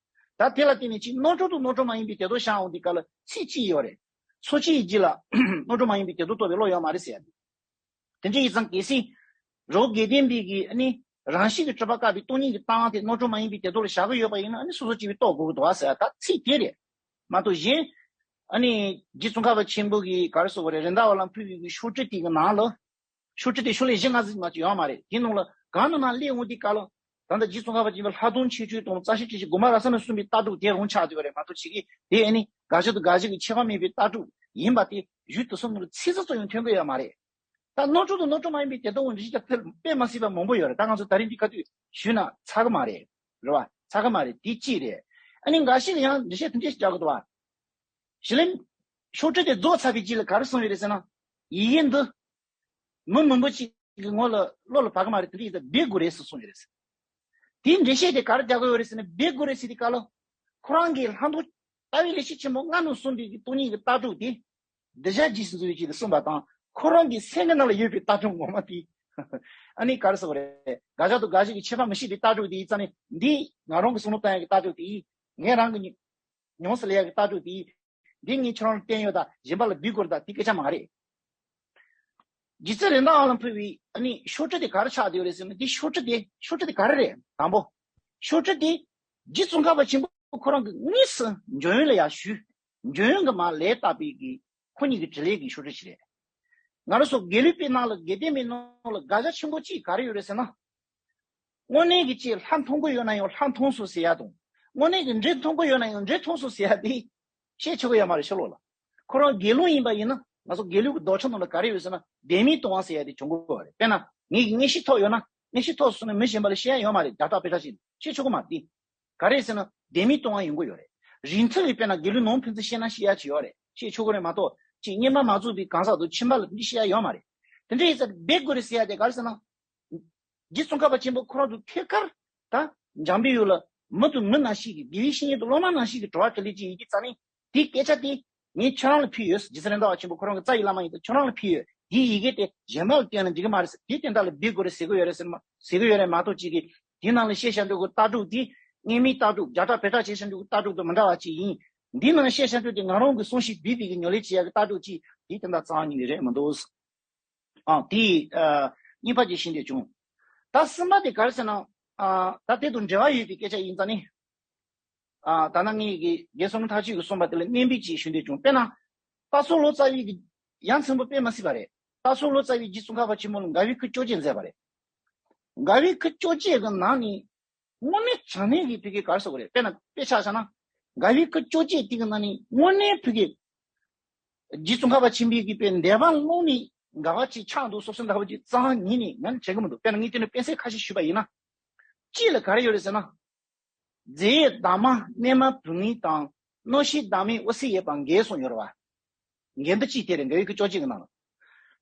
ད་དེ་ལ་བརྟེན་ནས་ཅིག་རྣམ་གྲོལ་དང་རྣམ་གྲོལ་མ་ཡིན་པའི་དེ་དག་བཤད་འོང་དུས་སྐབས་ལ་ཚིག་གཅིག་ཡོད་རེད། འཚོ་བྱེད་ཀྱི་རྗེས་ལ་རྣམ་གྲོལ་མ་ཡིན་པའི་དེ་དག་རྟོགས་པའི་བློ་ཡོད་མ་རེད་ཟེར་ཡ་དེ། དེ་འདྲ་ཡིན་ཙང་གལ་སྲིད་རི་བོ་དགེ་ལྡན་པའི་གི་ཨ་ནི་རང་བཞིན་གྱིས་གྲུབ་པ་བཀག་པའི་སྟོང་ཉིད་ཀྱི་ལྟ་བ་དེ་རྣམ་གྲོལ་མ་ཡིན་པའི་དེ་དག་ལ་བཞག་གི་ཡོད་པ་ཡིན་ན། ཨ་ནི་སོ་སོ་སྐྱེ་བོས་རྟོགས་དགོས་ཀྱི་འདུག་བ་ཟེར་ཡ་ད་ཚིག་དེ་རེད། མ་གཏོགས་གཞན། ཨ་ནི་རྗེ་ཙོང་ཁ་པ་ཆེན་པོ་གིས་ག་རེ་ཟེར་དགོས་རེད། རེད་མདའ་བ་ལ་ཕུལ་བའི་གི་ཤོག་དྲིལ་དེ་གི་ནང་ལ། ཤོག་དྲིལ་དེ་ཤོག་ལྷེ་བཞི་ལྔ་ཙམ་མ་གཏོགས་ཡོད་མ་རེད། དེའི་ནང་ལ་གང་ནང་ན་སླེབས་འོང་དུས་སྐབས་ལ། ད་ལྟ་རྗེ་ཙོང་ཁ་པ་ཆེན་པོའི་ལྷག་དོན་ཆེ་ཆུང་དང་རྩ་ཤེ་ཆེ་ཆུང་དགོངས་པ་རབ་གསལ་ནས་གསུངས་པའི་ལྟ་གྲུབ་དེ་རང་ཆགས་བསྡད་པ་རེད་མ་གཏོགས། ཕྱི་གི་དེ་ཨ་ནི་དགག་བཞག་དང་དགག་བཞག་གི་ཁྱད་པར་མེད་པའི་ལྟ་གྲུབ་ཡིན་པ་དེ་གཞུང་དེ་ཚོ་ནང་ལ་ཚིག་ཙམ་ཙམ་ཡང་ཐོན་གི་ཡོད་མ་རེད། ད་རྣམ་གྲོལ་དང་རྣམ་གྲོལ་མ་ཡིན་པའི་དེ་དག་འོ་འདྲ་ཞིག་ཀྱང་དཔེ་མ་སྲིད་པ་མང་པོ་ཡོད་རེད། ད་ང་ཚོ་ད་རིང་འདི་ག་དུས་ཞུས་ན་ཚར་གི་མ་རེད། རེད་བ། ཚར་གི་མ་རེད། དེ་གཅིག་རེད། ཨ་ནི་འགའ་ཞིག་ལ་ཡང་འགྲེལ་བཤད་དེ་འདྲ་ཞིག་རྒྱག་གི་འདུག་བ། ཞི་ལིམ་ཤོག་དྲིལ་དེ་རྫོགས་ཚར་བའི་རྗེས་ལ་ག་རེ་གསུངས་ཡོད་རེད་ཟེར་ན། ཡི་གེ་འདི་མི་མང་པོ་ཅིག་གི་ངོ་ལ་བློ་ལ་བབས་གི་མ་རེད། དེ་འདྲ་ཡིན་ཙང་འབད་དགོས་རེད་ཟེར་གསུངས་ཡོད་རེད་ཟེར། དེའི་འགྲེལ་བཤད་དེ་ག་རེ་རྒྱག་གི་ཡོད་རེད་ཟེར་ན། འབད་དགོས་རེད་ཟེར་དུས་སྐབས་ལ། ཁོ་རང་གི་ལྷག་མཐོང་ལྟ་བའི་ལེགས་བཤད་ཆེན་མོ་ལྔ་ནང་གསུངས་པའི་གི་སྟོང་ཉིད་ཀྱི་ལྟ་གྲུབ་དེ། གདུལ་བྱ་རྗེས་སུ་འཛིན་པའི་ཆེད་དུ་གསུངས་པ་དང་། ཁོ་རང་གི་སེམས་ཀྱི་ནང་ལ་ཡོད་པའི་ལྟ་གྲུབ་ངོ་མ་དེ། ཨ་ནི་ག་རེ་ཟེར་དགོས་རེད། དགག་བཞག་དང་དགག་བཞག་གི་ཁྱད་པར་མི་ཤེས་པའི་ལྟ་གྲུབ་དེ་ཡིན་ཙང་ནི། འདི་ང་རང་གི་བསམ་བློ་བཏང་ཡག་གི་ལྟ་གྲུབ་དེ་ཡིན། ངས་རང་གི་ཉམས་སུ་ལེན་ཡག་གི་ལྟ་གྲུབ་དེ་ཡིན། འདི་ངས་ཁྱོད་རང་ལ་བསྟན་ཡོད་ད། གཞན་པ་ལ་འབུལ་དགོས་རེད་ད། དེ་སྐད་ཆ་མ་རེད། རྗེ་བཙུན་རེད་མདའ་བ་ལ་ཕུལ་བའི་ཨ་ནི་ཤོག་དྲིལ་དེ་ག་རེ་ཆགས་བསྡད་ཡོད་རེད་ཟེར་ན། འདི་ཤོག་དྲིལ་དེ་ཤོག་དྲིལ་དེ་ག་རེ་རེད། དང་པོ། ཤོག་དྲིལ་དེ་རྗེ་ཙོང་ཁ་པ་ཆེན་པོ་ཁོ་རང་གིས་དངོས་སུ་འཇོན་ཡོན་ལ་ཡར་ཞུས། འཇོན་ཡོན་གྱིས་མར་ལན་བཏབ་པའི་གི་ཁོ་གཉིས་ཀྱི་དྲིས་ལན་གྱི་ཤོག་དྲིལ་ཞིག་རེད། ང་རང་ཚོ་དགེ་ལུགས་པའི་ནང་ལ་དགེ་ལྡན་པའི་ནང་ལ་དགག་བྱ་ཆེན་པོ་གཅིག་ག་རེ་ཡོད་རེད་ཟེར་ན། དངོས་གནས་ཀྱི་ཅིག་ལྷ་མཐོང་གི་ཡོད་ན་ཡང་ལྷ་མཐོང་སོང་ཟེར་ཡ་དང་། དངོས་གནས་ཀྱི་འདྲེ་མཐོང་གི་ཡོད་ན་ཡང་འདྲེ་མཐོང་སོང་ཟེར་ཡ་དེ་བཤད་ཆོག་གི་ཡོད་མ་རེད། ཕྱི་ལོགས་ལ། ཁོ་རང་དགེ་སློང་ཡིན་པ་ཡིན་ན། ང་ཚོ་དགེ་ལུགས་ཀྱི་ལྡོག་ཕྱོགས་ནང་ལ་ག་རེ་ཡོད་ཟེར་ན། བདེན་མེད་སྟོང་བ་ཟེར་ཡ་དེ་བྱུང་གི་ཡོད་རེད། དཔེར་ན་ངེད་ཀྱི་མངོན་ཤེས་ཐོབ་ཡོད་ན། མངོན་ཤེས་ཐོབ་སོང་ན་མི་གཞན་པ་ལ་བཤད་ཡ་ཡོད་མ་རེད། བརྒྱ་ཕྲག་བེ་ཕྲག་ཅིག་བཤད་ཆོག་གི་མ་རེད། ག་རེ་ཟེར་ན་བདེན་མེད་སྟོང་བ་ཡོང་གི་ཡོད་རེད། རིང་ཐུང་གི་དཔེར་ན་དགེ་ལུགས་ནང་ཕན་ཚུན་བཤད་ན་བཤད་ཡ་ཅིག་ཡོད་རེད། བཤད་ཆོག་གི་རེད་མ་གཏོགས་ཅིག་བསྙེན་པ་མ་རྫོགས་པའི་གང་ཟག་དང་ཁྱིམ་པ་ལ་འདི་བཤད་ཡ་ཡོད་མ་རེད། དེ་འདྲ་ཡིན་ཙང་འབད་དགོས་རེད་ཟེར་ཡ་དེ་ག་རེ་ཟེར་ན། རྗེ་ཙོང་ཁ་པ་ཆེན་པོ་ཁོ་རང་ཚོ་ཐད་ཀར་ད་འཇམ་པའི་ཡུལ་ལ་མི་དང་མི་ནང་བཞིན་གྱི། དགེ་བའི་བཤེས་གཉེན་དང་སློབ་མ་ནང་བཞིན་གྱི་དྲི་བ་དྲིས་ལན་ཅིག་ཡིན་གྱི་རྩ་ནས། དེའི་སྐད་ཆ་དེ་ངས་ཁྱོད་རང་ལ་ཕུལ་ཡོད། རྗེ་བཙུན་རེད་མདའ་བ་ཆེན་པོ་ཁོ་རང་གི་རྩ་བའི་བླ་མ་ཡིན་ཙང་ཁྱོད་རང་ལ་ཕུལ་ཡོད། དེའི་ཡི་གེ་དེ་གཞན་པ་ལ་བསྟན་ན་འགྲིག་གི་མ་རེད་ཟེར། དེ་དེ་འདྲ་ལ་འབད་དགོས་རེད་ཟེར་གི་ཡོད་རེད་ཟེར་མ་ཟེར་གི་ཡོད་རེད་མ་གཏོགས། ཅིག་གིས་དེའི་ནང་ལ་བཤད་བཞག་འདུག་གི་ལྟ་གྲུབ་དེ་དངོས་མིན་ལྟ་གྲུབ། བརྒྱ་ཕྲག་བེ་ཕྲག་བྱས་བཞག་འདུག་གི་ལྟ་གྲུབ་དང་མི་འདྲ་བ་ཅིག་ཡིན། འདིའི་ནང་བཤད་བཞག་འདུག་དེ་ང་རང་གི་བསམ་ཤེས་བསྡུས་པའི་གི་ཉམས་ལེན་བྱེད་ཡ་གི་ལྟ་གྲུབ་ཅིག་དེ་དེ་འདྲ་རྩ་བ་ཉིད་ནས་རེད་མི་འདུག་ཨང་། དེ་ཨ་གཉིས་པ་ཅིག་ཤེས་འདོད་བྱུང་། ད་གསུམ་པ་དེ་ག་རེ་ཟེར་ན། ཨ་ད་དེ་དང་འབྲེལ་བ་ཡོད་པའི་སྐད་ཆ་ཡིན་ཙང་ནི། ཨ་ད་ནང་ངས་ཀྱི་རྒན་བསོད་ནམས་ཐར་ཆོས་ཀྱིས་གསུངས་པ་དེ་ལ་སྙན་འབུལ་ཅིག་ཞུ་འདོད་བྱུང་། དཔེར་ན། སྟག་ཚང་ལོ་ཙཱ་བའི་གི་ཡ་མཚན་པོ་དཔེ་མི་སྲིད་པ་རེད། སྟག་ཚང་ལོ་ཙཱ་བས་རྗེ་ཙོང་ཁ་པ་ཆེན་པོ་ལ་འགལ་བའི་ཁུར་བཅོ་བརྒྱད་མཛད་པ་རེད། འགལ་བའི་ཁུར་བཅོ་བརྒྱད་གི་ནང་ནས། དངོས་གནས་དྲང་གནས་ཀྱི་ཕ་གི་ག་རེ་ཟེར་དགོས་རེད། དཔེར་ན་དཔེ་ཆ་བཞག་ན། འགལ་བའི་ཁུར་བཅོ་བརྒྱད་དེ་གི་ནང་ནས་དངོས་གནས་ཕ་གི་རྗེ་ཙོང་ཁ་པ་ཆེན་པོའི་གི་དཔེ་འདོད་པ་ཀློང་ནས་འགལ་བ་ཅིག་ཆགས་འདུག་བསམ་བསམ་འདྲ་བོ་ཅིག་རྩ་བ་ཉིད་ནས་ང་ནི་དྲན་གི་མི་འདུག་དཔེར་ན་ངས་དེ་ནས་དཔེ་གསལ་ཁ་ཤས་ཞུས་པ་ཡིན་ན། གཅིག་ལ་ག་རེ་ཡོད་རེད་ཟེར་ན། རྫས་ཡོད་བདག་མེད་གནས་མལ་བུད་མེད་དང་། སྣང་ཤེས་བདག་མེད་འོད་གསལ་ཡོད་པ་འགལ་གསུངས་ཡོད་རེད་བ། འགལ་འདུ་གཅིག་དེ་རེད། འགལ་བའི་ཁུར་བཅོ་བརྒྱད་ཀྱི་ནང་ལ།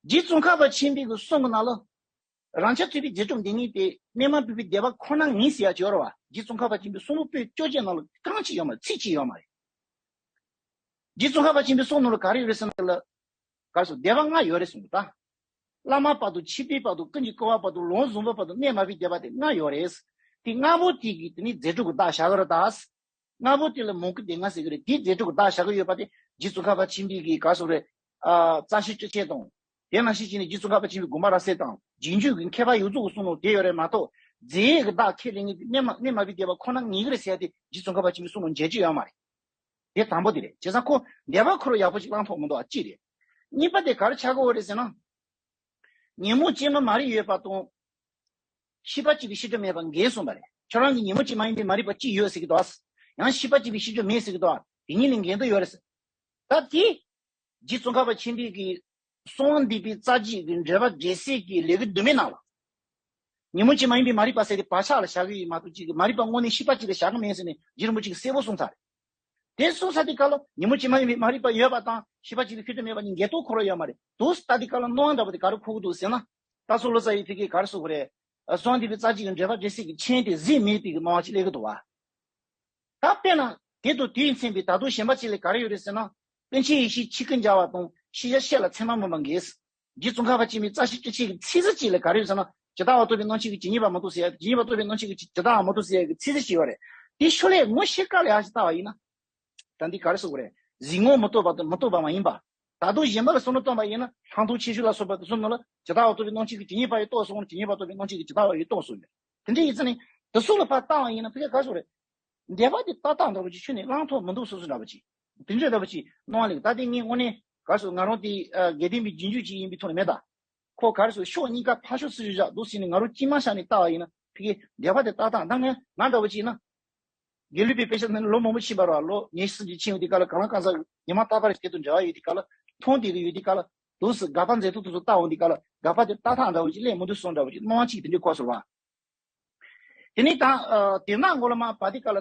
རྗེ་ཙོང་ཁ་པ་ཆེན་པོའི་གི་གསུང་གི་ནང་ལ། རང་རྐྱ་ཐུབ་པའི་རྫས་གྲུབ་འདི་ཉིད་དེ་གནས་མལ་བུད་མེད་བདེ་བ་ཁོ་ན་ཉིད་ཟེར་ཡ་ཅིག་ཡོད་རེད་བ། རྗེ་ཙོང་ཁ་པ་ཆེན་པོའི་གསུང་འབུམ་པོད་བཅོ་བརྒྱད་ནང་ལ་རྐང་གཅིག་ཡོད་མ་རེད། ཚིག་གཅིག་ཡོད་མ་རེད། རྗེ་ཙོང་ཁ་པ་ཆེན་པོའི་གསུང་ནང་ལ་ག་རེ་ཡོད་རེད་ཟེར་ན་ལ། ག་རེ་ཟེར། བདེ་བ་ལྔ་ཡོད་རེད་གསུངས་འདུག་ད། བླ་མ་བར་དུ། འཆི་བའི་བར་དུ། ཀུན་གྱི་བསྐོར་བ་བར་དུ། ལམ་གཟུང་བའི་བར་དུ། གནས་མ་བུའི་བདེ་བ་དེ་ལྔ་ཡོད་རེད། དེ་ལྔ་པོ་དེ་གི་དེ་ནི་རྫས་གྲུབ་ཀྱི་བདག་བཞག་གི་རེད་ད། ལྔ་པོ་དེ་ལ་མོས་གུས་དེ་ལྔ་ཟེར་གི་རེད། དེའི་རྫས་གྲུབ་ཀྱི་བདག་བཞག་གི་ཡོད་པ་དེ་རྗེ་ཙོང་ཁ་པ་ཆེན་པོའི་གི་ག་རེ་ཟེར་དགོས་རེད། ཨ་རྩ་ཤེ་སྤྲོས་བཅས་དང་། དེ་ནང་བཞིན་བྱས་ནས་རྗེ་ཙོང་ཁ་པ་ཆེན་པོའི་དགོངས་པ་རབ་གསལ་དང་། རྗེས་འཇུག་གི་མཁས་པ་ཡོངས་རྫོགས་ཀྱི་གསུང་ནང་དེ་ཡོད་རེད་མ་གཏོགས། རྫས་ཀྱི་བདག་ཁས་ལེན་གྱི་གནས་མ་གནས་མ་བུའི་བདེ་བ་ཁོ་ན་ཉིད་ཀྱི་རེད་ཟེར་ཡ་དེ་རྗེ་ཙོང་ཁ་པ་ཆེན་པོའི་གསུང་ནང་མཇལ་རྒྱུ་ཡོད་མ་རེད། དེ་དང་པོ་དེ་རེད། བྱས་ཙང་ཁོ་འདོད་པ་ཁོ་རང་ཡག་པོ་ཞིག་བླངས་ཐུབ་མི་འདུག་ཨ། གཅིག་རེད། གཉིས་པ་དེ་ག་རེ་ཆགས་ཀྱི་ཡོད་རེད་ཟེར་ན། ཉོན་མོངས་ཅན་མ་མ་རིག་ཡོད་པ་དང་། ཤེས་པ་གཅིག་པའི་ཤེས་སྒྲིབ་མེད་པ་འགལ་གསུངས་པ་རེད། ཁྱོད་རང་གིས་ཉོན་མོངས་ཅན་མ་ཡིན་པའི་མ་རིག་པ་གཅིག་ཡོད་ཟེར་གྱི་འདུག་ཨ། ཡང་ཤེས་པ་གཅིག་པའི་ཤེས་སྒྲིབ་མེད་ཟེར་གྱི་འདུག་ཨ། དེ་གཉིས་ལ་འགལ་འདུ་ཡོད་རེད་ཟེར། ད་དེ། རྗེ་ཙོང་ཁ་པ་ཆེན་པོའི་གི་གསང་བ་འདུས་པའི་རྩ་རྒྱུད་ཀྱི་འགྲེལ་པ་འགྲེལ་སེལ་གྱི་ལེའུ་བདུན་མའི་ནང་ལ། ཉོན་མོངས་ཅན་མ་ཡིན་པའི་མ་རིག་པ་ཟེར་ཏེ་བག་ཆགས་ལ་བཞག་གི་ཡོད་མ་གཏོགས། གཅིག་གི་མ་རིག་པ་དངོས་གནས་ཤེས་པ་གཅིག་ལ་བཞག་གི་མེད་ཟེར་ནས་རྗེ་རིན་པོ་ཆེ་གིས་གསལ་པོ་གསུངས་ཚར་རེད། དེ་གསུངས་ཚར་དུས་སྐབས་ལ་ཉོན་མོངས་ཅན་མ་ཡིན་པའི་མ་རིག་པ་ཡོད་པ་དང་ཤེས་པ་གཅིག་ལ་ཤེས་སྒྲིབ་མེད་པ་གཉིས་འགལ་འདུ་ཁོ་རང་ཡོད་མ་རེད། དུས་ད་དེ་སྐབས་ལ་སྣང་བ་འདྲ་པོ་དེ་ག་རེ་འཁོར་གྱི་འདུག་ཟེར་ན། སྟག་ཚང་ལོ་ཙཱ་བའི་ཕ་གིར་ག་རེ་གསུངས་པ་རེད། གསང་བ་འདུས་པའི་རྩ་རྒྱུད་ཀྱི་འགྲེལ་པ་འགྲེལ་སེལ་གྱི་མཆན་དེ་གཟིགས་མེད་པའི་གི་སྣང་བ་ཅིག་སླེབས་ཀྱི་འདུག་བ། ད་དཔེར་ན་དེ་དང་དུས་མཚུངས་པའི་ད་དུང་གཞན་པ་ཅིག་ལ་ག་རེ་ཡོད་རེད་ཟེར་ན། ཀུན་མཁྱེན་ཡེ་ཤེས་ཆོས་སྐུ་འཇའ་བ་དང་ཤེས་བྱ་ཤེས་ལ་མཚན་མ་སྨོས་པ་འགལ། རྗེ་ཙོང་ཁ་པ་ཆེན་པོའི་རྩ་ཤེ་སྤྲོས་བཅས་ཀྱི་ཚིག་ཟུར་ཅིག་ལ་ག་རེ་ཡོད་ཟེར་ན། ཇི་ལྟ་བ་རྟོགས་པའི་སྣང་ཇི་ལྟ་བ་རྟོགས་པའི་སྣང་མཆོག་གི་ཇི་ལྟ་བ་རྟོགས་ཟེར་ཡ་གི་ཚིག་ཟུར་ཅིག་ཡོད་རེད། དེ་ཤུལ་ལས་ངོ་ཤེས་སྐབས་ལ་ཡང་ཅིག་ལྟ་བ་ཡིན་ན། ད་འདི་ག་རེ་ཟེར་དགོས་རེད། གཟིགས་ངོར་མི་རྟོག་པ་དང་མི་རྟོག་པ་མ་ཡིན་པ། ད་དུང་གཞན་པ་ལ་བསམ་བློ་བཏང་བ་ཡིན་ན་ལྷག་མཐོང་ཆེ་ཤོས་ལ་སོགས་པ་དེ་ཚོ་ནང་ལ་ཇི་ལྟ་བ་རྟོགས་པའི་སྣང་མཆོག་གི་ཇི་སྙེད་པ་ཡི་རྟོགས་སོ། ཇི་སྙེད་པ་རྟོགས་པའི་སྣང་མཆོག་གི་ཇི་ལྟ་བ་ཡི་རྟོགས་སོ་ཡོད། དེ་འདྲ་ཡིན་ཙང་ནི་དེ་ཚོ་ལ་ཕར་བལྟ་བ་ཡིན་ན་ཕ་གིར་ག་རེ་ཟེར་དགོས་རེད། འདོད་པ་དེ་ཏག་ཏག་འདྲ་པོ་ཅིག་ཁྱོན་ནས་བླང་ཐོག་མི་འདུག་བཟོ་བཟོ་འདྲ་པོ་ཅིག་དེ་འདྲ་འདྲ་པོ་ཅིག་སྣང་བ་ལེགས། ད་དེ་ངས་དངོས་གནས་ག་རེ་ཟེར། ང་རང་དེ་དགེ་ལྡན་པའི་རྗེས་འཇུག་ཅིག་ཡིན་པའི་ཐོག་ནས་མེད་ད། ཁོ་ག་རེ་ཟེར། ཕྱོགས་གཉིས་ཀ་ཕར་ཕྱོགས་སུ་བཞག་འདུག་ཟེར་ནས་ང་རང་དཀྱུས་མ་བཞག་ནས་ལྟ་བ་ཡིན་ན་ཕ་གིའི་འདོད་པ་དེ་ཏག་ཏག་ད་ང་ང་འདྲ་པོ་ཅིག་ཡིན་ན། དགེ་ལུགས་པའི་དཔེ་ཆ་ནི་ལོ་མང་པོ་ཕྱིན་པ་རེད་བ། ལོ་ཉི་ཤུ་ཙམ་ཅིག་ཕྱིན་ཡོང་དུས་སྐབས་ལ་གང་ལ་གང་འཚམ་ཉི་མ་རྟག་པར་དེ་དང་འབྲེལ་བ་ཡོད་དུས་སྐབས་ལ། མཐོང་བསྡད་ཀྱི་ཡོད་དུས་སྐབས་ལ། འདུག་སེ་དགག་པ་མཛད་སྟངས་དེ་ཚོ་ལྟ་འོང་དུས་སྐབས་ལ། དགག་པ་དེ་ཏག་ཏག་འདྲ་པོ་ཅིག་སླེབས་མི་འདུག་བསམ་འདྲ་པོ་ཅིག་སྣང་བ་ཅིག་དེ་འདྲ་འཁོར་སོང་བ། དེ་ནས་ད་ཨ་དེབ་ནང་ངོ་ལ་མར་བབས་དུས་སྐབས་ལ་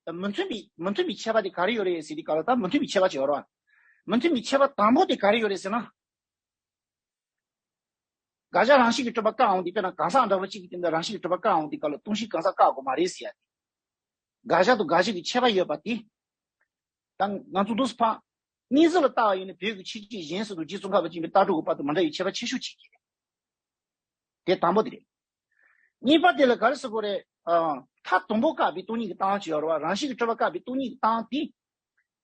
ད། མི་མཐུན་པའི་མི་མཐུན་པའི་ཁྱད་པར་དེ་ག་རེ་ཡོད་རེད་ཟེར་དུས་སྐབས་ལ། ད་མི་མཐུན་པའི་ཁྱད་པར་ཅིག་ཡོད་རེད་བ། མི་མཐུན་པའི་ཁྱད་པར་དང་པོ་དེ་ག་རེ་ཡོད་རེད་ཟེར་ན། དགག་བྱ་རང་བཞིན་གྱིས་གྲུབ་པ་བཀག་འོང་དུས། དཔེར་ན་གང་ཟག་འདྲ་པོ་གཅིག་གི་སྟེང་དུ་རང་བཞིན་གྱིས་གྲུབ་པ་བཀག་འོང་དུས་སྐབས་ལ་སྟོང་གཞིའི་གང་ཟག་བཀག་དགོས་མ་རེད་ཟེར་ཡ་དེ། དགག་བྱ་དང་དགག་བྱེད་ཀྱི་ཁྱད་པར་ཡོད་པ་དེ། ད་ང་ཚོ་འདུག་སེ་ཕར་གཉིས་ཟུར་ལ་ལྟ་བ་ཡིན་ན་བོད་ཀྱི་ཆོས་བརྒྱུད་གཞན་སུ་དང་རྗེ་ཙོང་ཁ་པ་ཆེན་པོའི་ལྟ་གྲུབ་ཀྱི་བར་དུ་མི་འདྲ་བའི་ཁྱད་པར་ཆེ་ཤོས་གཅིག་རེད། དེ་དང་པོ་དེ་རེད། གཉིས་པ་དེ་ལ་ག་རེ་ཟེར་དགོས་རེད། ཨ་མཐའ་དང་པོ་བཀག་པའི་སྟོང་ཉིད་ཀྱི་སྟངས་ཅིག་ཡོད་རེད་བ། རང་བཞིན་གྱིས་གྲུབ་པ་བཀག་པའི་སྟོང་ཉིད་ཀྱི་སྟངས་དེ།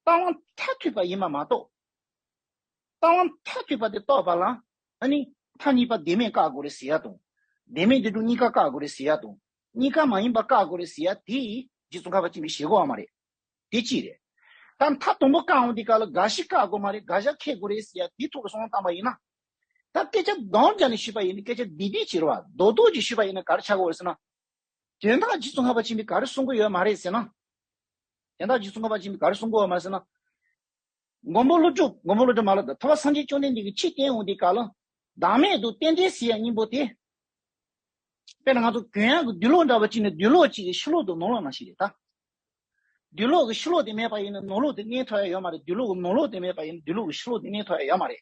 རྟགས་ལམ་མཐར་ཐུག་པ་ཡིན་པ་མ་གཏོགས། རྟགས་ལམ་མཐར་ཐུག་པ་དེ་རྟོགས་པ་ལ་ཨ་ནི་མཐའ་གཉིས་པ་བདེན་མེད་བཀག་དགོས་རེད་ཟེར་ཡ་དང་། བདེན་མེད་བདེན་གྲུབ་གཉིས་ཀ་བཀག་དགོས་རེད་ཟེར་ཡ་དང་། གཉིས་ཀ་མ་ཡིན་པ་བཀག་དགོས་རེད་ཟེར་ཡ་དེ་རྗེ་ཙོང་ཁ་པ་ཆེན་པོས་བཞེད་དགོས་པ་མ་རེད། དེ་གཅིག་རེད། ད་མཐའ་དང་པོ་བཀག་འོང་དུས་སྐབས་ལ་རྒ་ཤི་བཀག་དགོས་མ་རེད། རྒ་ཤ་འཁེལ་དགོས་རེད་ཟེར་ཡ་དེའི་ཐོག་ལ་བསམ་བློ་བཏང་པ་ཡིན་ན། ད་སྐད་ཆ་གདོང་བརྒྱབ་ནས་ཞུས་པ་ཡིན་ན། སྐད་ཆ་བདེ་བདེ་ཅིག་རེད་བ། རྡོག་རྡོག་ཅིག་ཞུས་པ་ཡིན་ན་ག་རེ་ཆགས་ཀྱི་ཡོད་རེད་ཟེར་ན། དོན་དག་རྗེ་ཙོང་ཁ་པ་ཆེན་པོས་ག་རེ་གསུང་གི་ཡོད་མ་རེད་ཟེར་ན། དོན་དག་རྗེ་ཙོང་ཁ་པ་ཆེན་པོས་ག་རེ་གསུང་གི་ཡོད་མ་རེད་ཟེར་ན། མགོན་པོ་ཀླུ་སྒྲུབ། མགོན་པོ་ཀླུ་སྒྲུབ་མ་ལབ་ད། ཐུབ་པ་སངས་རྒྱས་བཅོམ་ལྡན་འདས་ཀྱིས་ཆོས་བསྟན་འོང་དུས་སྐབས་ལ། བདག་མེད་དང་རྟེན་འབྲེལ་ཟེར་ཡ་གཉིས་པོ་དེ། དཔེར་ན་ང་ཚོ་གྱོན་ཡག་གི་དུག་ལོག་འདྲ་བོ་ཅིག་ནི་དུག་ལོག་ཅིག་གི་ཕྱི་ལོགས་དང་ནང་ལོགས་ནང་བཞིན་རེད་ད། དུག་ལོག་གི་ཕྱི་ལོགས་དེ་མེད་པ་ཡིན་ན་ནང་ལོགས་དེ་མངོན་ཐུབ་ཡ་ཡོད་མ་རེད། དུག་ལོག་གི་ནང་ལོགས་དེ་མེད་པ་ཡིན་ན་དུག་ལོག་གི་ཕྱི་ལོགས་དེ་མངོན་ཐུབ་ཡ་ཡོད་མ་རེད།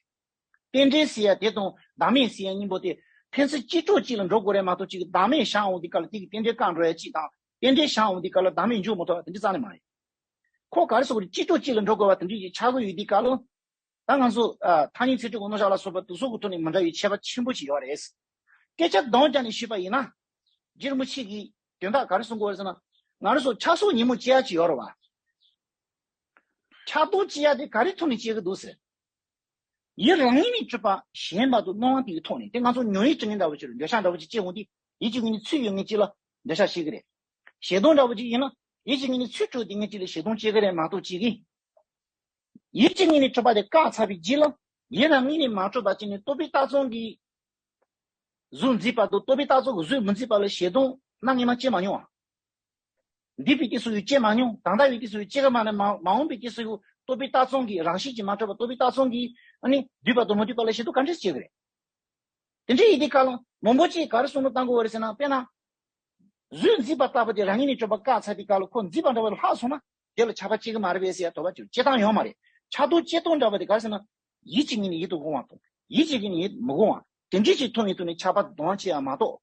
རྟེན་འབྲེལ་ཟེར་ཡ་དེ་དང་བདག་མེད་ཟེར་ཡ་གཉིས་པོ་དེ་ཕན་ཚུན་གཅིག་གྲོགས་གཅིག་ལ་འགྲོ་དགོས་རེད་མ་གཏོགས། གཅིག་གིས་བདག་མེད་བཞག་འོང་དུས་སྐབས་ལ་དེ་གིས་རྟེན་འབྲེལ་བཀག་འགྲོ་ཡ་གཅིག་དང་། རྟེན་འབྲེལ་བཞག་འོང་དུས་སྐབས་ལ་བདག་མེད་འཇུག་མི་ཐུབ་པ་དེ་འདྲ་རྩ་ནས་མ་རེད། ཁོ་ག་རེ་ཟེར་དགོས་རེད། གཅིག་གྲོགས་གཅིག་ལ་འགྲོ་དགོས་པ་དེ་འདྲ་ཞིག་ཆགས་ཀྱི་ཡོད་དུས་སྐབས་ལ། ད་ང་ཚོ་ཨ་ཐག་ཉེ་ཚིག་གྲོགས་ཀྱི་རྣམ་གཞག་ལ་སོགས་པ་དེ་ཚོ་གི་ཐོག་ནས་མི་འདྲ་བའི་ཁྱད་པར་ཆེན་པོ་ཞིག་ཡོད་རེད། སྐད་ཆ་གདོང་བརྒྱབ་ནས་ཞུས་པ་ཡིན་ན། རྗེ་རིན་པོ་ཆེ་གིས་དོན་དག་ག་རེ་གསུང་གི་ཡོད་རེད་ཟེར་ན། ང་རང་ཚོ་ཆགས་སོགས་ཉོན་མོངས་སྐྱེ་ཡ་ཅིག་ཡོད་རེད་བ། ཆགས་སྡང་སྐྱེ་ཡ་དེ་ག་རེའི་ཐོག་ནས་སྐྱེ་གི་འདུག་ཟེར། ཡུལ་རང་ངོས་ནས་གྲུབ་པ་ཞེན་པ་དང་སྣང་བ་དེ་གི་ཐོག་ནས། དེ་ང་ཚོ་ཉོན་ཡིད་ཀྱི་ངོས་འདྲ་བོ་ཅིག་རེད། འདོད་ཆགས་འདྲ་བོ་ཅིག་སྐྱེ་འོང་དུས་ཡིད་ཀྱི་ངོས་ནས་ཚུར་ཡོད་མཁན་ཅིག་ལ་འདོད་ཆགས་སྐྱེ་གི་རེད། ཞེ་སྡང་འདྲ་བོ་ཅིག་ཡིན་ན་ཡིད་ཀྱི་ངོས་ནས་ཚུར་གྲོལ་དུས་མཁན་ཅིག་ལ་ཞེ་སྡང་སྐྱེ་གི་རེད་མ་གཏོགས། ཅིག་གིས་ཡིད་ཀྱི་ངོས་ནས་གྲུབ་པ་དེ་བཀག་ཚར་བའི་རྗེས་ལ་ཡུལ་རང་ངོས་ནས་མ་གྲུབ་པ་ཅིག་ནས་རྟོག་པའི་རྟགས་ཙམ་གྱིས་གཟུགས་མཛེས་པ་དང་། རྟོག་པའི་རྟགས་ཙམ་གྱིས་གཟུགས་མི་མཛེས་པ་ལ་ཞེ་སྡང་གནའ་སྔ་མ་སྐྱེ་མ་མྱོང་བ། འདས་པའི་སྐྱེས་སུ་ཡང་སྐྱེ་མ་མྱོང་། ད་ལྟ་བའི་སྐྱེས་སུ་ཡང་སྐྱེ་གི་མ་རེད། མ་མ་འོངས་པའི་སྐྱེས་སུ་ཡང་རྟོག་པའི་རྟགས་ཙམ་གྱིས། རང་བཞིན་གྱིས་མ་གྲུབ་པ་རྟོག་པའི་རྟགས་ཙམ་གྱིས་ཨ་ནི་འདོད་པ་དང་མི་འདོད་པ་ལ་ཞེ་སྡང་ག་འདྲས་སྐྱེ་གི་རེད། དེ་འདྲ་ཡིན་དུས་སྐབས་ལ་མང་པོ་ཅིག་ག་རེ་བསམ་བློ་བཏང་དགོས་རེད་ཟེར་ན། དཔེར་ན། གཟུགས་མཛེས་པ་ལྟ་བུ་དེ་རང་ངོས་ནས་གྲུབ་པ་བཀག་ཚར་དུས་སྐབས་ལ་ཁོ་མཛེས་པ་འདྲ་བ་ལ་ལྷག་སོང་ན་དེ་ལ་ཆགས་པ་སྐྱེ་གི་མ་རེད་པས་ཟེར་ཡ་དོགས་པ་ཅིག་སྐྱེ་སྟངས་ཡོད་མ་རེད། ཆགས་སྡང་སྐྱེ་སྟངས་འདྲ་བ་དེ་ག་རེ་ཟེར་ན། ཡིད་ཀྱི་ངོས་ནས་ཡིད་དུ་འོང་བ་དང་། ཡིད་ཀྱི་ངོས་ནས་ཡིད་མི་འོང་བ། དེ་འདྲ་ཅིག་ཐོན་ཡོང་དུས་ནས་ཆགས་པ་གདོང་བརྒྱབ་ཡ་མ་གཏོགས།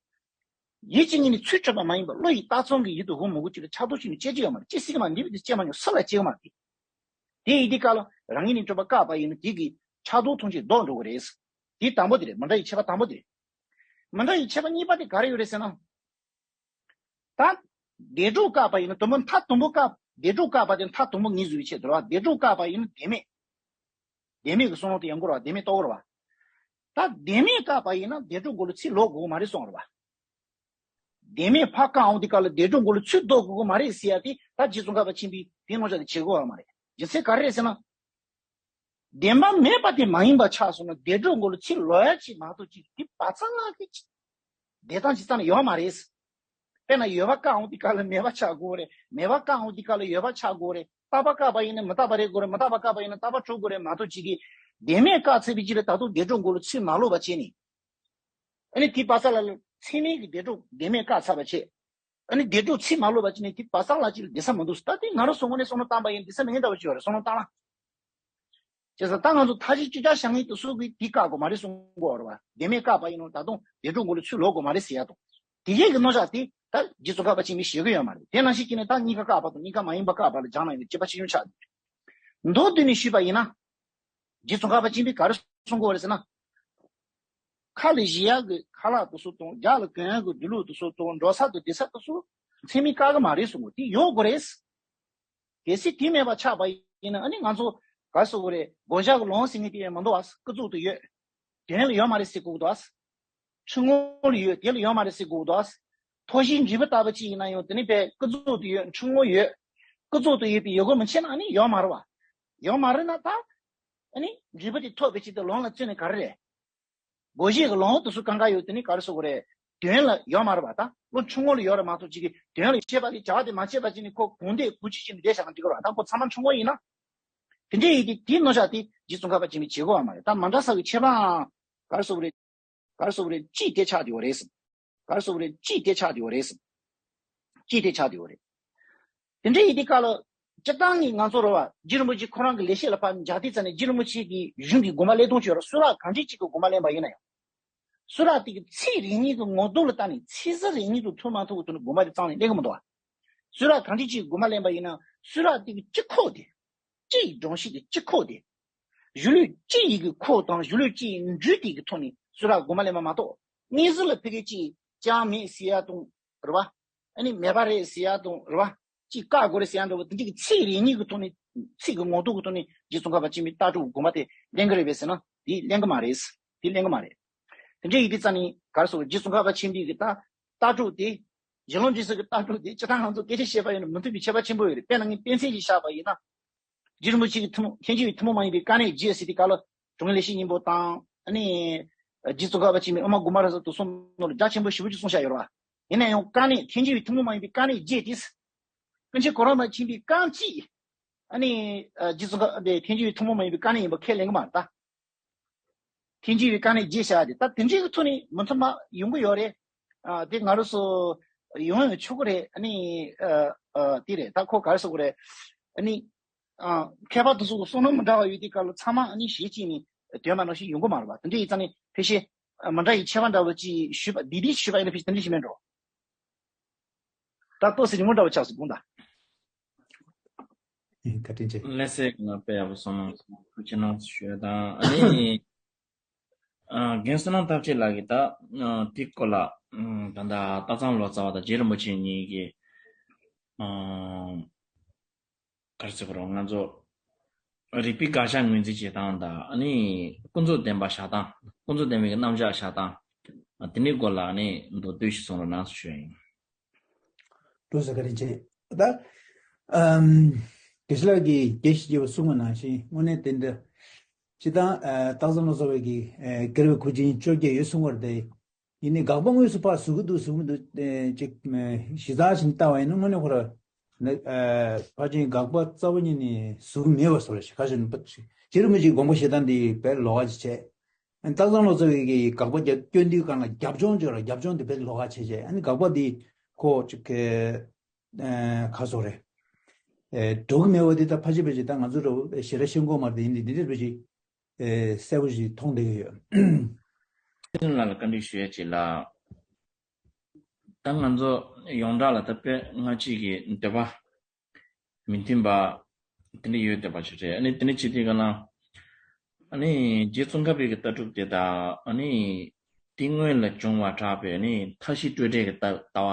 ཡིད་ཀྱི་ངོས་ནས་ཚུར་གྲུབ་པ་མ་ཡིན་པ་བློ་ཡི་རྟགས་ཙམ་གྱིས་ཡིད་དུ་འོང་མི་འོང་ཅིག་ལ་ཆགས་སྡང་ཞིག་ནི་སྐྱེ་རྒྱུ་ཡོད་མ་རེད། སྐྱེ་སྲིད་ཀྱི་མ་རེད། འདས་པའི་དུས་སྐྱེ་མ་མྱོང་། སུ་ལ་སྐྱེ་གི་མ་རེད། དེ་ཡིན་དུས་སྐབས་ལ་རང་ངོས་ནས་གྲུབ་པ་བཀག་པ་ཡིན་ན་དེ་གིས་ཆགས་སྡང་ཐམས་ཅད་ལྡོག་འགྲོ་གི་རེད། དེ་དང་པོ་དེ་རེད། མི་འདྲ་བའི་ཁྱད་པར་དང་པོ་དེ་རེད། མི་འདྲ་བའི་ཁྱད་པར་གཉིས་པ་དེ་ག་རེ་ཡོད་རེད་ཟེར་ན། ད་བདེན་གྲུབ་བཀག་པ་ཡིན་ན་དང་པོ་མཐའ་དང་པོ་བཀག་བདེན་གྲུབ་བཀག་པ་དེ་མཐའ་དང་པོ་ངོས་བཟུང་བའི་ཆེད་དུ་རེད་བ། བདེན་གྲུབ་བཀག་པ་ཡིན་ན་བདེན་མེད། བདེན་མེད་ཀྱི་བསམ་བློ་དེ་ཡོང་གི་རེད་བ། བདེན་མེད་རྟོགས་ཀྱི་རེད་བ། ད་བདེན་མེད་བཀག་པ་ཡིན་ན་བདེན་གྲུབ་མགོ་ལ་ཚིག་ལོག་དགོས་མ་རེད་གསུངས་རེད་བ། བདེན་མེད་ཕར་བཀག་འོང་དུས་སྐབས་ལ་བདེན་གྲུབ་མགོ་ལ་ཚིག་ལྡོག་དགོས་མ་རེད་ཟེར་ཡ་དེ་ད་རྗེ་ཙོང་ཁ་པ་ཆེན་པོས་དེ་ངོ་ཚ་དེ་བྱེད་དགོས་བ་མ་རེད། རྒྱུ་མཚན་ག་རེ་རེད་ཟེར་ན། བདེན་པ་མེད་པ་དེ་མ་ཡིན་པ་ཆགས་སོང་ན་བདེན་གྲུབ་མགོ་ལ་ཚིག་ལོག་ཡ་ཅིག་མ་གཏོགས་ཅིག་དེ་བ་ཚང་ལ་དེ་ཅིག་བདེན་སྟངས་ཅིག་རྩ་ནས་ཡོད་མ་རེད། དཔེར་ན་ཡོད་པ་བཀག་འོང་དུས་སྐབས་ལ་མེད་པ་ཆགས་དགོས་རེད། མེད་པ་བཀག་འོང་དུས་སྐབས་ལ་ཡོད་པ་ཆགས་དགོས་རེད། རྟག་པ་བཀག་པ་ཡིན་ན་མི་རྟག་པ་རེད་དགོས་རེད། མི་རྟག་པ་བཀག་པ་ཡིན་ན་རྟག་པ་འགྲོ་དགོས་རེད་མ་གཏོགས་ཅིག་གིས་བདེན་མེད་བཀག་ཚར་བའི་རྗེས་ལ་ད་དུང་བདེན་གྲུབ་མགོ་ལ་ཚིག་མ་ལོག་པ་བྱས་ནས། ཨ་ནི་དེ་བ་ཚང་ལ་ཚད་མའི་གི་བདེན་གྲུབ་བདེན་མེད་བཀག་ཚར་བ་བྱས། ཨ་ནི་བདེན་གྲུབ་ཚིག་མ་ལོག་པ་བྱས་ནས་དེ་བ་ཚང་ལ་ཅིག་ལ་བདེ་ས་མི་འདུག་ད་དེ་ང་རང་ཚོ་ངོས་ནས་བསམ་བློ་བཏང་པ་ཡིན། བདེ་ས་མེད་མཁན་འདྲ་བོ་ཅིག་ཡོད་རེད། བསམ་བློ་བཏང་ན། བྱས་ཙང་ད་ང་ཚོ་མཐའ་བཞི་བཅུ་ཆ་བཞག་མཁན་དེ་ཚོ་གིས་དེ་བཀག་དགོས་མ་རེད་གསུང་གི་ཡོད་རེད་བ། བདེན་མེད་བཀག་པ་ཡིན་ནོ་ད་དུང་བདེན་གྲུབ་མགོ་ལ་ཚིག་ལོག་དགོས་མ་རེད་ཟེར་ཡ་དང་། དེ་གས་ཀྱི་རྣམ་གཞག་དེ་ད་རྗེ་ཙོང་ཁ་པ་ཆེན་པོས་བཞེད་གི་ཡོད་མ་རེད། དེ་ནང་བཞིན་བྱས་ནས་ད་གཉིས་ཀ་བཀག་པ་དང་གཉིས་ཀ་མ་ཡིན་པ་བཀག་པ་ལ་སྦྱངས་ན་ཡང་དགོས་པ་ཆེ་ཆུང་ཆགས་འདུག་མདོར་བསྡུས་ནས་ཞུས་པ་ཡིན་ན། རྗེ་ཙོང་ཁ་པ་ཆེན་པོས་ག་རེ་གསུང་གི་ཡོད་རེད་ཟེར་ན། ཁ་ལ་བཞེས་ཡག་གི་ཁ་ལག་དེ་ཚོ་དང་། རྒྱབ་ལ་གོན་ཡག་གི་མདུང་ལུགས་དེ་ཚོ་དང་། འགྲོ་ས་དང་བསྡད་ས་དེ་ཚོ་ཚད་མས་བཀག་གི་མ་རེད་གསུང་གི། དེ་ཡོད་དགོས་རེད། གལ་སྲིད་དེ་མེད་པ་ཆགས་པ་ཡིན་ན་ཨ་ནི་ང་ཚོ་ག་རེ་ཟེར་དགོས་རེད། བགོ་བཤའ་གི་ལོང་ཟེར་མཁན་དེ་ཡང་མི་འདུག་བ། ཀུན་རྫོབ་ཏུ་ཡོད། དོན་ལ་ཡོད་མ་རེད་ཟེར་དགོས་འདུག་བ། འཁྲུལ་ངོ་ལ་ཡོད། དེ་ལ་ཡོད་མ་རེད་ཟེར་དགོས་འདུག་བ། ཐོག་གཞིའི་འབྲས་བུ་ལྟ་བུ་ཅིག་ཡིན་ན་ཡང་དེ་ནི་དཔེ་ཀུན་རྫོབ་ཏུ་ཡོད། འཁྲུལ་ངོ་ཡོད། ཀུན་རྫོབ་ཏུ་ཡོད་པའི་ཡོད་དགུ་མི་འཆད་ན་ཨ་ནི་ཡོད་མ་རེད་བ། ཡོད་མ་རེད་ན་ད་ཨ་ནི་འབྲས་བུ་དེ་ཐོབ་པའི་ཆེད་དུ་ལོང་ལ་བརྩོན་ནས་ག་རེ་རེད། བགོ་བཤའ་གི་ལོང་དེ་ཚོ་གང་ག་ཡོད། དེ་ནི་ག་རེ་ཟེར་དགོས་རེད། དོན་ལ་ཡོད་མ་རེད་བ། ད་བློ་འཁྲུལ་ངོ་ལ་ཡོད་རེད་མ་གཏོགས་ཅིག་གིས་དོན་ལ་བྱེད་པ་དེ་བྱ་བ་དེ་མ་བྱས་པ་ཅིག་ནི་ཁོ་གང་འདོད་གུ་ཅི་ཅིག་ནི་བསྡད་བཞག་ན་འགྲིག་གི་རེད་བ། ད་ཁོ་ཚང་མ་འཁྲུལ་ངོ་ཡིན་ན། དེ་འདྲ་ཡིན་དུས་དེའི་རྣམ་གཞག་དེ་རྗེ་ཙོང་ཁ་པ་ཆེན་པོས་བྱེད་དགོས་བ་མ་རེད། ད་མ་འདྲ་ས་གི་ཁྱད་པར་ག་རེ་ཟེར་དགོས་རེད། ག་རེ་ཟེར་དགོས་རེད། གཅིག་དེ་ཆགས་བསྡད་ཡོད་རེད་ཟེར། ག་རེ་ཟེར་དགོས་རེད། གཅིག་དེ་ཆགས་བསྡད་ཡོད་རེད་ཟེར། གཅིག་དེ་ཆགས་བསྡད་ཡོད་རེད། དེ་འདྲ་ཡིན་དུས་སྐབས་ལ་སྤྱིར་བཏང་ནས་ང་ཚོ་རེད་བ། རྗེ་རིན་པོ་ཆེ་ཁོ་རང་གི་ལེགས་བཤད་ལ་ཕར་མཇལ་དུས་ཙམ་ནས་རྗེ་རིན་པོ་ཆེ་གི་གཞུང་གི་དགོངས་པ་ལེན་སྟངས་ཅིག་ཡོད་རེད། གསུང་རབ་གང་འདྲ་ཅིག་གི་དགོངས་པ་ལེན་པ་ཡིན་ན་ཡང་། གསུང་རབ་དེ་གི་ཚིག་རེ་གཉིས་ཀྱི་ངོ་གདོང་ལ་བལྟས་ནས་ཚིག་ཟུར་རེ་གཉིས་ཀྱི་ཐུགས་མ་ཐུག་གི་ཐོག་ནས་དགོངས་པ་དེ་རྩ་ནས་ལེན་གི་མི་འདུག་བ། གསུང་རབ་གང་འདྲ་ཅིག་གི་དགོངས་པ་ལེན་པ་ཡིན་ན་གསུང་རབ་དེ་གི་སྤྱི་ཁོག་དེ། སྤྱི་ཡི་སྒྲོམ་གཞི་དེ། སྤྱི་ཁོག་དེ། གཞུང་ལུགས་སྤྱི་ཡི་གི་ཁོག་དང་གཞུང་ལུགས་སྤྱི་ཡི་འགྲོས་དེ་གི་ཐོག་ནས་གསུང་རབ་དགོངས་པ་ལེན་པ་མ་གཏོགས། གནས་ཚུལ་ལ་ཕ་གི་ཅིག་ཅང་མེད་ཟེར་ཡ་དང་རེད་བ། ཨ་ནི་མེད་པ་རེད་ཟེར་ཡ་དང་རེད་བ། ཅིག་བཀག་དགོས་རེད་ཟེར་ཡ་འདྲ་བོ་དེ་འདྲ་གི་ཚིག་རེ་གཉིས་ཀྱི་ཐོག་ནས་ ཚིག་གི་ངོ་ཐོག་གི་ཐོག་ནས་རྗེ་ཙོང་ཁ་པ་ཆེན་པོའི་ལྟ་གྲུབ་དགོངས་པ་དེ་ལེན་གི་རེད་པས་ཟེར་ན་དེ་ལེན་གི་མ་རེད། དེ་ལེན་གི་མ་རེད། དེ་འདྲ་ཡིན་དུས་ཙང་ནི་ག་རེ་ཟེར་རྗེ་ཙོང་ཁ་པ་ཆེན་པོའི་གི་ད་ལྟ་གྲུབ་དེ་གཞན་ལུགས་འབྲས་གསུམ་གི་ལྟ་གྲུབ་དེ་སྤྱིར་བཏང་ང་ཚོ་སྐད་ཆ་བཤད་པ་ཡིན་ན་མི་མཐུན་པའི་ཁྱད་པར་ཆེན་པོ་ཡོད་རེད། དཔེར་ན་ངས་དཔེ་མཚོན་ཞིག་བཞག་པ་ཡིན་ན། རྗེ་རིན་པོ་ཆེ་གི་ཐུན་མོང་ལྷན་སྐྱེས་ཀྱི་ཐུན་མོང་མ་ཡིན་པའི་དཀའ་གནད་བརྒྱད་ཟེར་དུས་སྐབས་ལ་དྲང་ངེས་ལེགས་བཤད་སྙིང་པོ་དང་ཨ་ནི་རྗེ་ཙོང་ཁ་པ་ཆེན་པོའི་དབུ་མ་དགོངས་པ་རབ་གསལ་དུ་གསུངས་ནོར་རྒྱ་ཆེན་པོ་ཞེ་པོ་ཅིག་གསུངས་བཞག་ཡོད་རེད་བ། ཡིན་ན་ཡང་དཀའ་གནད་ལྷན་སྐྱེས་ཀྱི་ཐུན་མོང་མ་ཡིན་པའི་དཀའ་གནད་བརྒྱད་དེ། ཀུན་མཁྱེན་གོ་རམས་པ་ཆེན་པོའི་རྐང་གཅིག་ཨ་ནི་རྗེ་ཙོང་ཁ་པའི་ལྷན་སྐྱེས་ཀྱི་ཐུན་མོང་མ་ཡིན་པའི་དཀའ་གནད་ཡིན་པ་ཁས་ལེན་གི་མ་རེད་ད། ལྷན་སྐྱེས་པའི་དཀའ་གནད་བརྒྱད་བཞག་དེ་ད་དེ་འདྲའི་གི་ཐོག་ནས་མི་མཐུན་པ་ཡོང་གི་ཡོད་རེད། ཨ་དེ་ང་རང་ཚོ་ཡོང་ཡང་ཆོག་གི་རེད། ཨ་ནི་ཨ་ཨ་དེ་རེད། ད་ཁོ་ག་རེ་ཟེར་དགོས་རེད། ཨ་ནི་ཨ་མཁས་པ་དེ་ཚོ་གི་བསམ་བློ་མི་འདྲ་བ་ཡོད་དུས་སྐབས་ལ་ཚང་མ་ཨ་ནི་གཞི་གཅིག་ནས་འདོན་པ་ནང་བཞིན་ཡོང་གི་མ་རེད་པ། དེ་འདྲ་ཡིན་ཙང་ནི་ཕལ་ཆེར་མི་འདྲ་བའི་ཁྱད་པར་འདྲ་བོ་ཅིག་ཞུས་པ་འདི་འདྲའི་ཞུས་པ་ཡིན་ན་ཕལ་ཆེར་དེ་འདྲ་ཞིག་མེད་འགྲོ། ད་ལྟོས་ཟེར་ཉིན་མོ་འདྲ་བོ་ཆགས་སུ་དགོངས་དང་། བཀའ་དྲིན་ཆེ། ལགས་སེ་གནང་དཔེ་ཡག་པོ་གསུངས་གནང་སོང་། ཐུགས་རྗེ་གནང་ཞུ་ཡ་དང་ཨ་ནི། ཨ་རྒན་བསོད་ནམས་སྟོབས་ཆེན་ལགས་ཀྱིས་ད་ཨ་དེ་སྐོར་ལ་ཨ་ད་ལྟ་སྟག་ཚང་ལོ་ཙཱ་བ་དང་རྗེ་རིན་པོ་ཆེ་གཉིས་ཀྱིས་ཨ་ག་རེ་ཟེར་དགོས་རེད། ང་ཚོ་རིག་པའི་དགག་བྱ་ངོས་འཛིན་བྱེད་སྟངས་དང་ཨ་ནི་ཀུན་རྫོབ་བདེན་པ་བཞག་སྟངས། ཀུན་རྫོབ་བདེན་པའི་རྣམ་གཞག་བཞག་སྟངས། དེ་འདྲའི་སྐོར་ལ་ཨ་ནི་མདོར་བསྡུས་ཤིག་གསུང་རོགས་གནང་ཞུ་ཡ་ཡིན། ཐུགས་རྗེ་ཆེ། ད་ཨམ་དགེ་བཤེས་ལགས་ཀྱིས་རྒྱས་ཤིང་རྒྱས་པར་གསུངས་པ་ནང་བཞིན་དངོས་གནས་དེ་འདྲ། སྤྱིར་བཏང་ཨ་སྟག་ཚང་ལོ་ཙཱ་བའི་གི་ཨ་བསྐལ་པའི་ཁུར་ཆེན་བཅོ་བརྒྱད་ཡོད་གསུང་བར་དེ། ཡིན་ནའི་དགག་པ་དངོས་སུ་ཕར་ཟུག་གི་འདུག་ཟུག་མི་འདུག་ཨེ་ཅིག་ཨེ་གཞི་རྩ་བཞིན་བལྟ་བ་ཡིན་ན་དངོས་གནས་ཁོ་ར་ནི་ཨེ་ཕར་ཕྱིན་དགག་པ་རྩ་བ་ཉིད་ནས་ཟུག་མེད་པ་བཟོ་རེད། ཁ་ཤས་ནི་རྗེ་རིན་པོ་ཆེའི་དགོངས་པ་བཞེས་སྟངས་འདི་དཔེ་ལོགས་ཀ་ཅིག་བྱས། ཨ་ནི་སྟག་ཚང་ལོ་ཙཱ་བའི་གི་དགག་པ་རྒྱབ་སྐྱོན་འདི་སྒང་ལ་རྒྱབ་ལྗོངས་བརྗོད་ར་རྒྱབ་ལྗོངས་འདི་དཔེ་ལོགས་ཀ་བྱས་བྱས། ཨ་ནི་དགག་པ་འདི་ཁོ་ཅིག་གི་ཨེ་ཁ་བཟོ་རེད། ཨེ་འགྲོ་གི་མེད་པ་འདི་ད་ཕལ་ཆེར་ཕལ་ཆེར་ད་ང་ཚོ་འདྲ་བོ་ཞེ་དྲག་ཤེས་ཀྱི་ཡོད་མ་རེད། ཡིན་ནའི་འདི་འདྲ་ཕལ་ཆེར་ཨེ་གསལ་པོ་ཞིག་མཐོང་བསྡད་ཀྱི་ཡོད། ལགས་ལ་བཀའ་འདྲི་ཞུ་ཡ་ཅིག་ལ། ད་ང་ཚོ་ཡོངས་གྲགས་ལ་ད་དཔེ་སྔ་ཕྱི་གི་འདོད་པ་མི་མཐུན་པ་དེ་འདྲ་ཡོད་བསྡད་པ་ཞིག་རེད། ཨ་ནི་དེ་འདྲ་བྱེད་དུས་ག་ན་ཨ་ནི་རྗེ་ཙོང་ཁ་པའི་གི་ལྟ་གྲུབ་དེ་དང་ཨ་ནི་དེ་སྔོན་ལ་བྱུང་བར་གྲགས་པའི་ཨ་ནི་མཐའ་བཞི་སྤྲོས་བྲལ་གྱི་ལྟ་ལྟ་བ་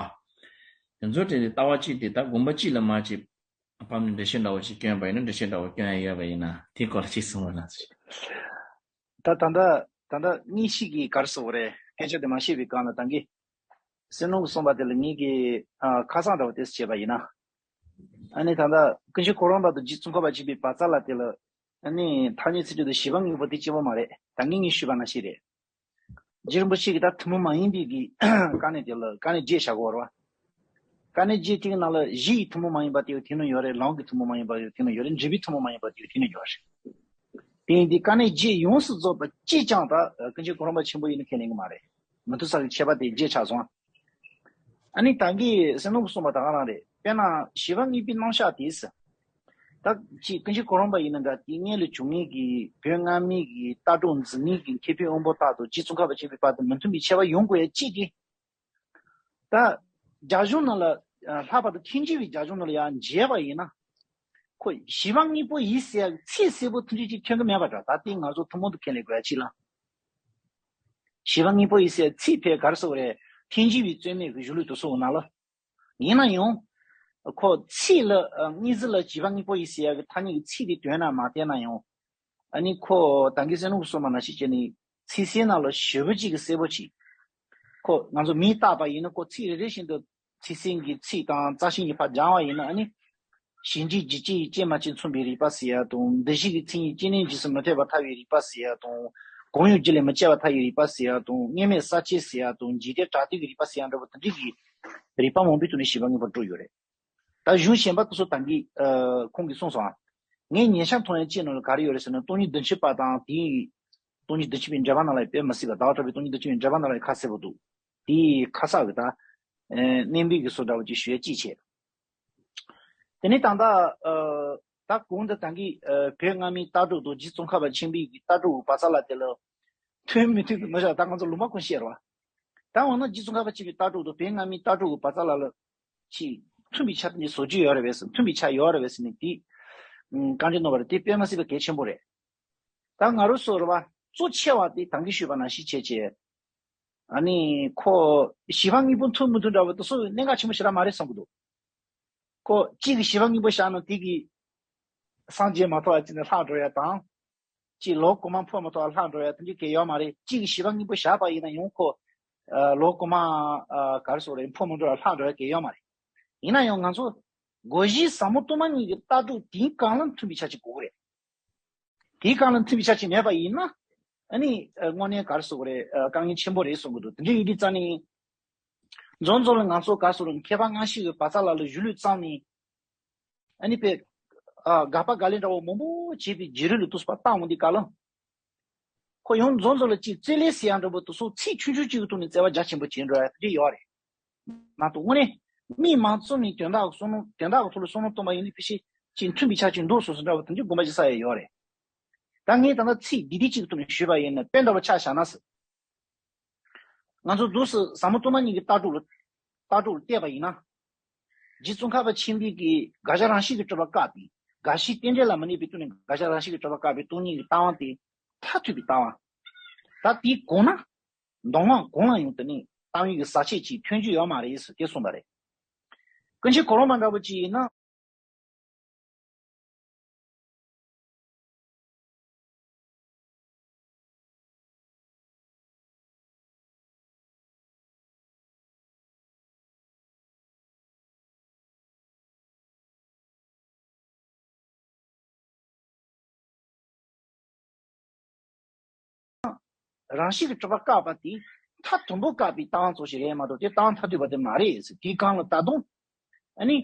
དེ་ཚོ་དེ་ལྟ་བ་གཅིག་དེ་ད་དགོངས་པ་གཅིག་ལ་མ་ཅིག་བབ་ནས་འགྲེལ་བཤད་འདྲ་བོ་ཞིག་བསྐྱོན་པ་ཡིན་ན། འགྲེལ་བཤད་འདྲ་བོ་བསྐྱོན་ཡ་ཡོད་པ་ཡིན་ན་དེའི་སྐོར་ལ་ཅིག་གསུང་རོགས་གནང་ཞུ། ད་ད་ལྟ་ད་ལྟ་གཉིས་ཤིག་གིས་ག་རེ་ཟེར་དགོས་རེད། སྐད་ཆ་དེ་མ་བཤད་པའི་སྒང་ལ་ད་གིན་བསོད་ནམས་ཀྱིས་གསུངས་པ་དེ་ལ་ངེད་ཀྱིས་ཨ་ཁ་སང་འདྲ་བོ་དེ་བྱས་པ་ཡིན་ན། ཨ་ནི་ད་ལྟ་ཀུན་མཁྱེན་གོ་རམས་པ་དང་རྗེ་ཙོང་ཁ་པ་ཆེན་པོའི་བར་མཚམས་ལ་དེ་ལ་ཨ་ནི་ཐ་སྙད་ཚིག་གྲོགས་དང་བཞི་པ་དངོས་པོ་དེ་གཅིག་པོ་མ་རེད། ད་གིན་ངས་ཞུས་པ་ནང་བཞིན་རེད། རྗེ་རིན་པོ་ཆེ་གིས་ད་ཐུན་མོང་མ་ཡིན་པའི་གི་དཀའ་གནད་དེ་ལ་དཀའ་གནད་བརྒྱད་བཞག་གི་ཡོད་རེད་བ། དཀའ་གནད་བརྒྱད་དེ་གི་ནང་ལ་གཞི་ཡི་ཐུན་མོང་མ་ཡིན་པ་དེ་དེ་ནང་ཡོད་རེད། ལམ་གྱི་ཐུན་མོང་མ་ཡིན་པ་དེ་དེ་ནང་ཡོད་རེད། འབྲས་བུའི་ཐུན་མོང་མ་ཡིན་པ་དེ་དེ་ནང་ཡོད་རེད། དེ་ཡིན་དུས་དཀའ་གནད་བརྒྱད་ཡོངས་སུ་རྫོགས་པ་གཅིག་ཀྱང་ད་ཀུན་མཁྱེན་གོ་རམས་པ་ཆེན་པོ་ཡིན་ན་ཁས་ལེན་གི་མ་རེད། མི་མཐུན་ས་གི་ཁྱད་པར་དེ་བརྒྱད་ཆགས་སོང་། ཨ་ནི་ད་གིན་བསོད་ནམས་ཀྱིས་གསུངས་པ་ད་ག་རང་རེད། དཔེར་ན་བཞི་པ་དངོས་པོའི་རྣམ་གཞག་དེ། ད་ཅིག་ཀུན་མཁྱེན་གོ་རམས་པ་ཡིན་ན་འདྲ། དེའི་སྔོན་ལ་བྱུང་མཁན་གྱི་བོད་སྔ་མའི་གི་ལྟ་གྲུབ་འཛིན་མཁན་གྱི་མཁས་པའི་དབང་པོ་དག་དང་རྗེ་ཙོང་ཁ་པ་ཆེན་པོའི་བར་དུ་མི་མཐུན་པའི་ཁྱད་པར་ཡོང་དགོས་ཡ་གཅིག་དེ། ད་རྒྱ་གཞུང་ནང་ལ་ལྷག་པར་དུ་ཐལ་འགྱུར་བའི་རྒྱ་གཞུང་ནང་ལ་ཡང་མཇལ་བ་ཡིན་ན། ཁོ་བཞི་པ་དངོས་པོ་ཡིན་ཟེར་ཡ་ཚིག་གསལ་པོ་ཐུན་ཅིག་ཐོན་གི་མེད་པ་འདྲ། ད་དེ་ང་ཚོ་ཐུན་མོང་དུ་ཁས་ལེན་དགོས་ཡ་གཅིག་ལ། བཞི་པ་དངོས་པོ་ཡིན་ཟེར་ཡ་ཚིག་དེ་ག་རེ་ཟེར་དགོས་རེད། ཐལ་འགྱུར་བའི་རྩོད་མེད་ཀྱི་གཞུང་ལུགས་དེ་ཚོའི་ནང་ལ། ཡིན་ན་ཡང་། ཁོ་ཚིག་ལ་ཨ་དངོས་ཚིག་ལ་བཞི་པ་དངོས་པོ་ཡིན་ཟེར་ཡ་གི་ཐ་སྙད་ཀྱི་ཚིག་དེ་དོན་ལ་མ་བསྟན་ན་ཡང་། ཨ་ནི་ཁོ་ད་གིན་བསོད་ནམས་ཀྱིས་གསུངས་པ་ནང་བཞིན་བྱས་ནས་ཚིག་གསལ་ནང་ལ་ཞེ་པོ་ཅིག་གི་གསལ་པོ་ཅིག་ཁོ་ང་ཚོ་མིང་བཏགས་པ་ཡིན་ན་ཁོ་ཚིག་རེ་རེ་བཞིན་དུ་ཚིག་གསལ་གྱི་ཚིག་དང་རྩ་ཤེས་ཀྱི་ཕར་སྦྱར་བ་ཡིན་ན། ཨ་ནི་གཞན་གཅེས་གཞི་གཅིག་གི་གཅེས་མ་གཅིག་མཚུངས་པའི་རིགས་པ་ཟེར་ཡ་དང་། འདུ་བྱེད་ཀྱི་མཚན་ཉིད་སྐྱེ་གནས་རྗེས་སུ་མི་འཐད་པར་ཐལ་བའི་རིགས་པ་ཟེར་ཡ་དང་། གང་ཡང་རྒྱུ་ལས་མི་སྐྱེ་བར་ཐལ་བའི་རིགས་པ་ཟེར་ཡ་དང་། དངོས་མེད་གསལ་བྱེད་ཟེར་ཡ་དང་། འཇིག་རྟེན་བྲལ་སྡུད་ཀྱི་རིགས་པ་ཟེར་ཡ་འདྲ་པོ་དེ་འདྲའི་གི་རིགས་པ་མང་པོའི་ཐོག་ནས་བཞི་པ་དངོས་པོ་འགྲོ་ཡོད་རེད། ད་གཞུང་གཞན་པ་དེ་ཚོ་ད་གིན་ཨ་ཁོང་གིས་གསུངས་སོང་ཨ། ངས་ཉན་ཤག་མཐོང་ཡ་གཅིག་ནང་ལ་ག་རེ་ཡོད་རེད་ཟེར་ན། སྟོང་ཉིད་བདུན་ཅུ་པ་དང་དེའི་སྟོང་ཉིད་བདུན་ཅུ་པའི་འགྲེལ་པ་ནང་ལ་དཔེ་མི་སྲིད་པ། ཟླ་བ་གྲགས་པའི་སྟོང་ཉིད་བདུན་ཅུ་པའི་འགྲེལ་པ་ནང་ལ་ཁ་གསལ་པོ་འདུག་དེའི་ཁ་གསལ་གི་ད་ཨ་གནད་འབིགས་ཀྱི་བཟོ་འདྲ་བོ་ཅིག་ཞུ་ཡ་གཅིག་བྱས། དེ་ནས་ད་ལྟ་ཨ་ད་གོང་དུ་ད་གིན་ཨ་བོད་སྔ་མའི་ལྟ་གྲུབ་དང་རྗེ་ཙོང་ཁ་པ་ཆེན་པོའི་གི་ལྟ་གྲུབ་ཀྱི་བར་མཚམས་ལ་དེ་ལ་མཐུན་མི་མཐུན་གི་མི་བཞག་ད་ང་ཚོ་ལུང་པ་ཀུན་ཤེས་རེད་བ། ད་འོ་ན་རྗེ་ཙོང་ཁ་པ་ཆེན་པོའི་ལྟ་གྲུབ་དང་བོད་སྔ་མའི་ལྟ་གྲུབ་ཀྱི་བར་མཚམས་ལ་ལ་ཅིག་མཐུན་པའི་ཆ་དེ་བཟོ་རྒྱུ་ཡོད་རེད་པས། མཐུན་པའི་ཆ་ཡོད་རེད་པས་ཟེར་ནས་དེ་ཨ་བཀའ་འདྲི་གནང་བ་རེད། དེ་དཔེ་མི་སྲིད་པ་གལ་ཆེན་པོ་རེད། ད་ང་རང་ཚོ་རེད་བ། གཙོ་ཆེ་བ་དེ་ད་གིན་ཞུས་པ་ནང་བཞིན་བྱས་བྱས། ཨ་ནི་ཁོ་བཞི་པ་དངོས་པོ་མཐུན་མི་མཐུན་འདྲ་བོ་དེ་ཚོ་གནད་འགག་ཆེན་པོ་ཞེ་དྲག་མ་རེད་བསམ་གི་འདུག་ཁོ་གཅིག་གིས་བཞི་པ་དངོས་པོ་བཞག་ན་དེ་གི་ སངས་རྒྱས་མ་ཐོབ་པ་ཅིག་ནས་ལྷག་འགྲོ་ཡ་དང་། ཅིག་ལོ་གོང་མ་འཕོ་མ་ཐོབ་པ་ལྷག་འགྲོ་ཡ་དེ་འདྲ་གང་ཡང་ཡོད་མ་རེད། གཅིག་གིས་ཞི་བ་ལྔ་པོ་བཞག་པ་ཡིན་ན་ཡང་ཁོ་ཨ་ལོ་གོང་མ་ཨ་ག་རེ་ཟེར་དགོས་རེད། འཕོ་མ་འགྲོ་ཡ་ལྷག་འགྲོ་ཡ་གང་ཡང་ཡོད་མ་རེད། ཡིན་ན་ཡང་ང་ཚོ་སྒོ་བཞི་ཟབ་མོ་སྟོང་པ་ཉིད་ཀྱི་ལྟ་གྲུབ་དེའི་སྒང་ལ་མཐུན་པའི་ཆ་ཅིག་དགོས་ཀྱི་རེད། དེའི་སྒང་ལ་མཐུན་པའི་ཆ་ཅིག་མེད་པ་ཡིན་ན། ཨ་ནི་ཨ་དངོས་གནས་ག་རེ་ཟེར་དགོས་རེད། ཨ་དཀའ་ངལ་ཆེན་པོ་རེད་གསུང་གི་འདུག་དེ་འདྲ་ཡིན་དུས་ཙང་ནི། མཚམས་མཚམས་ལ་ང་ཚོ་ག་རེ་ཟེར་དགོས་རེད། མཁས་པ་སྔ་ཕྱི་གི་བག་ཚ་ལ་ལ་གཞུང་ལུགས་བརྩམས་ནས། ཨ་ནི་དཔེ། ཨ་དགག་པ་དགག་ལན་འདྲ་བོ་མང་པོ་བྱས་པའི་རྗེས་ལུས་ལ་དུས་སུ་ཕར་བཏང་འོང་དུས་སྐབས་ལ། ཁོ་ཡང་མཚམས་མཚམས་ལ་ཅིག་རྩོད་ལན་ཟེར་ཡག་འདྲ་བོ་དེ་ཚོ་ཚིག་ཆུང་ཆུང་གཅིག་གི་ཐོག་ནས་བརྩེ་བ་རྒྱ་ཆེན་པོ་བྱེད་འགྲོ་ཡ་དེ་འདྲ་ཡོད་རེད། མ་གཏོགས་དངོས་གནས་མིག་མ་བཙུམ་ནས་དོན་དག་གི་བསམ་བློ་དོན་དག་གི་ཐོག་ལ་བསམ་བློ་གཏོང་པ་ཡིན་ན་ཕལ་ཆེར་ཅིག་མཐུན་པའི་ཆ་ཅིག་འདུག་སོ་སོ་འདྲ་བོ་དེ་འདྲ་དགོངས་པ་ཅིག་ཟ་ཡ་ཡོད་རེད། ད་ངས་ད་ལྟ་ཚིག་འདི་འདི་གཅིག་གི་ཐོག་ནས་ཞུས་པ་ཡིན་ན། དཔེ་འདྲ་བོ་ཆ་བཞག་ན་ཟེར། ང་ཚོ་འདུག་སེ་ཟབ་མོ་སྟོང་པ་ཉིད་ཀྱི་ལྟ་གྲུབ་ལ་ལྟ་གྲུབ་ལ་བལྟས་པ་ཡིན་ན། རྗེ་ཙོང་ཁ་པ་ཆེན་པོའི་གི་དགག་བྱ་རང་བཞིན་གྱིས་གྲུབ་པ་བཀག་པའི། དགག་གཞིའི་རྟེན་འབྲེལ་ལ་མ་གནས་པའི་སྟེང་ནས་དགག་བྱ་རང་བཞིན་གྱིས་གྲུབ་པ་བཀག་པའི་སྟོང་ཉིད་ཀྱི་ལྟ་བ་དེ་མཐར་ཐུག་པའི་ལྟ་བ། ད་དེའི་གོང་ན་མདོ་སྔགས་གང་ལ་ཡང་དེ་ནི་ལྟ་བའི་གི་ཟག་བཅས་ཀྱི་ཐོན་རྒྱུ་ཡོད་མ་རེད་ཟེར་དེ་གསུངས་པ་རེད། ཀུན་མཁྱེན་གོ་རམས་པ་འདྲ་བོ་ཅིག་ཡིན་ན། རང་བཞིན་གྱིས་གྲུབ་པ་བཀག་པ་དེ་མཐར་ཐུག་པོ་བཀག་པའི་ལྟ་བ་ཙམ་ཞིག་རེད་མ་གཏོགས་དེ་ལྟ་བ་མཐར་ཐུག་པ་དེ་མ་རེད་ཟེར། དེའི་སྒང་ལ་ད་དུང་ཨ་ནི།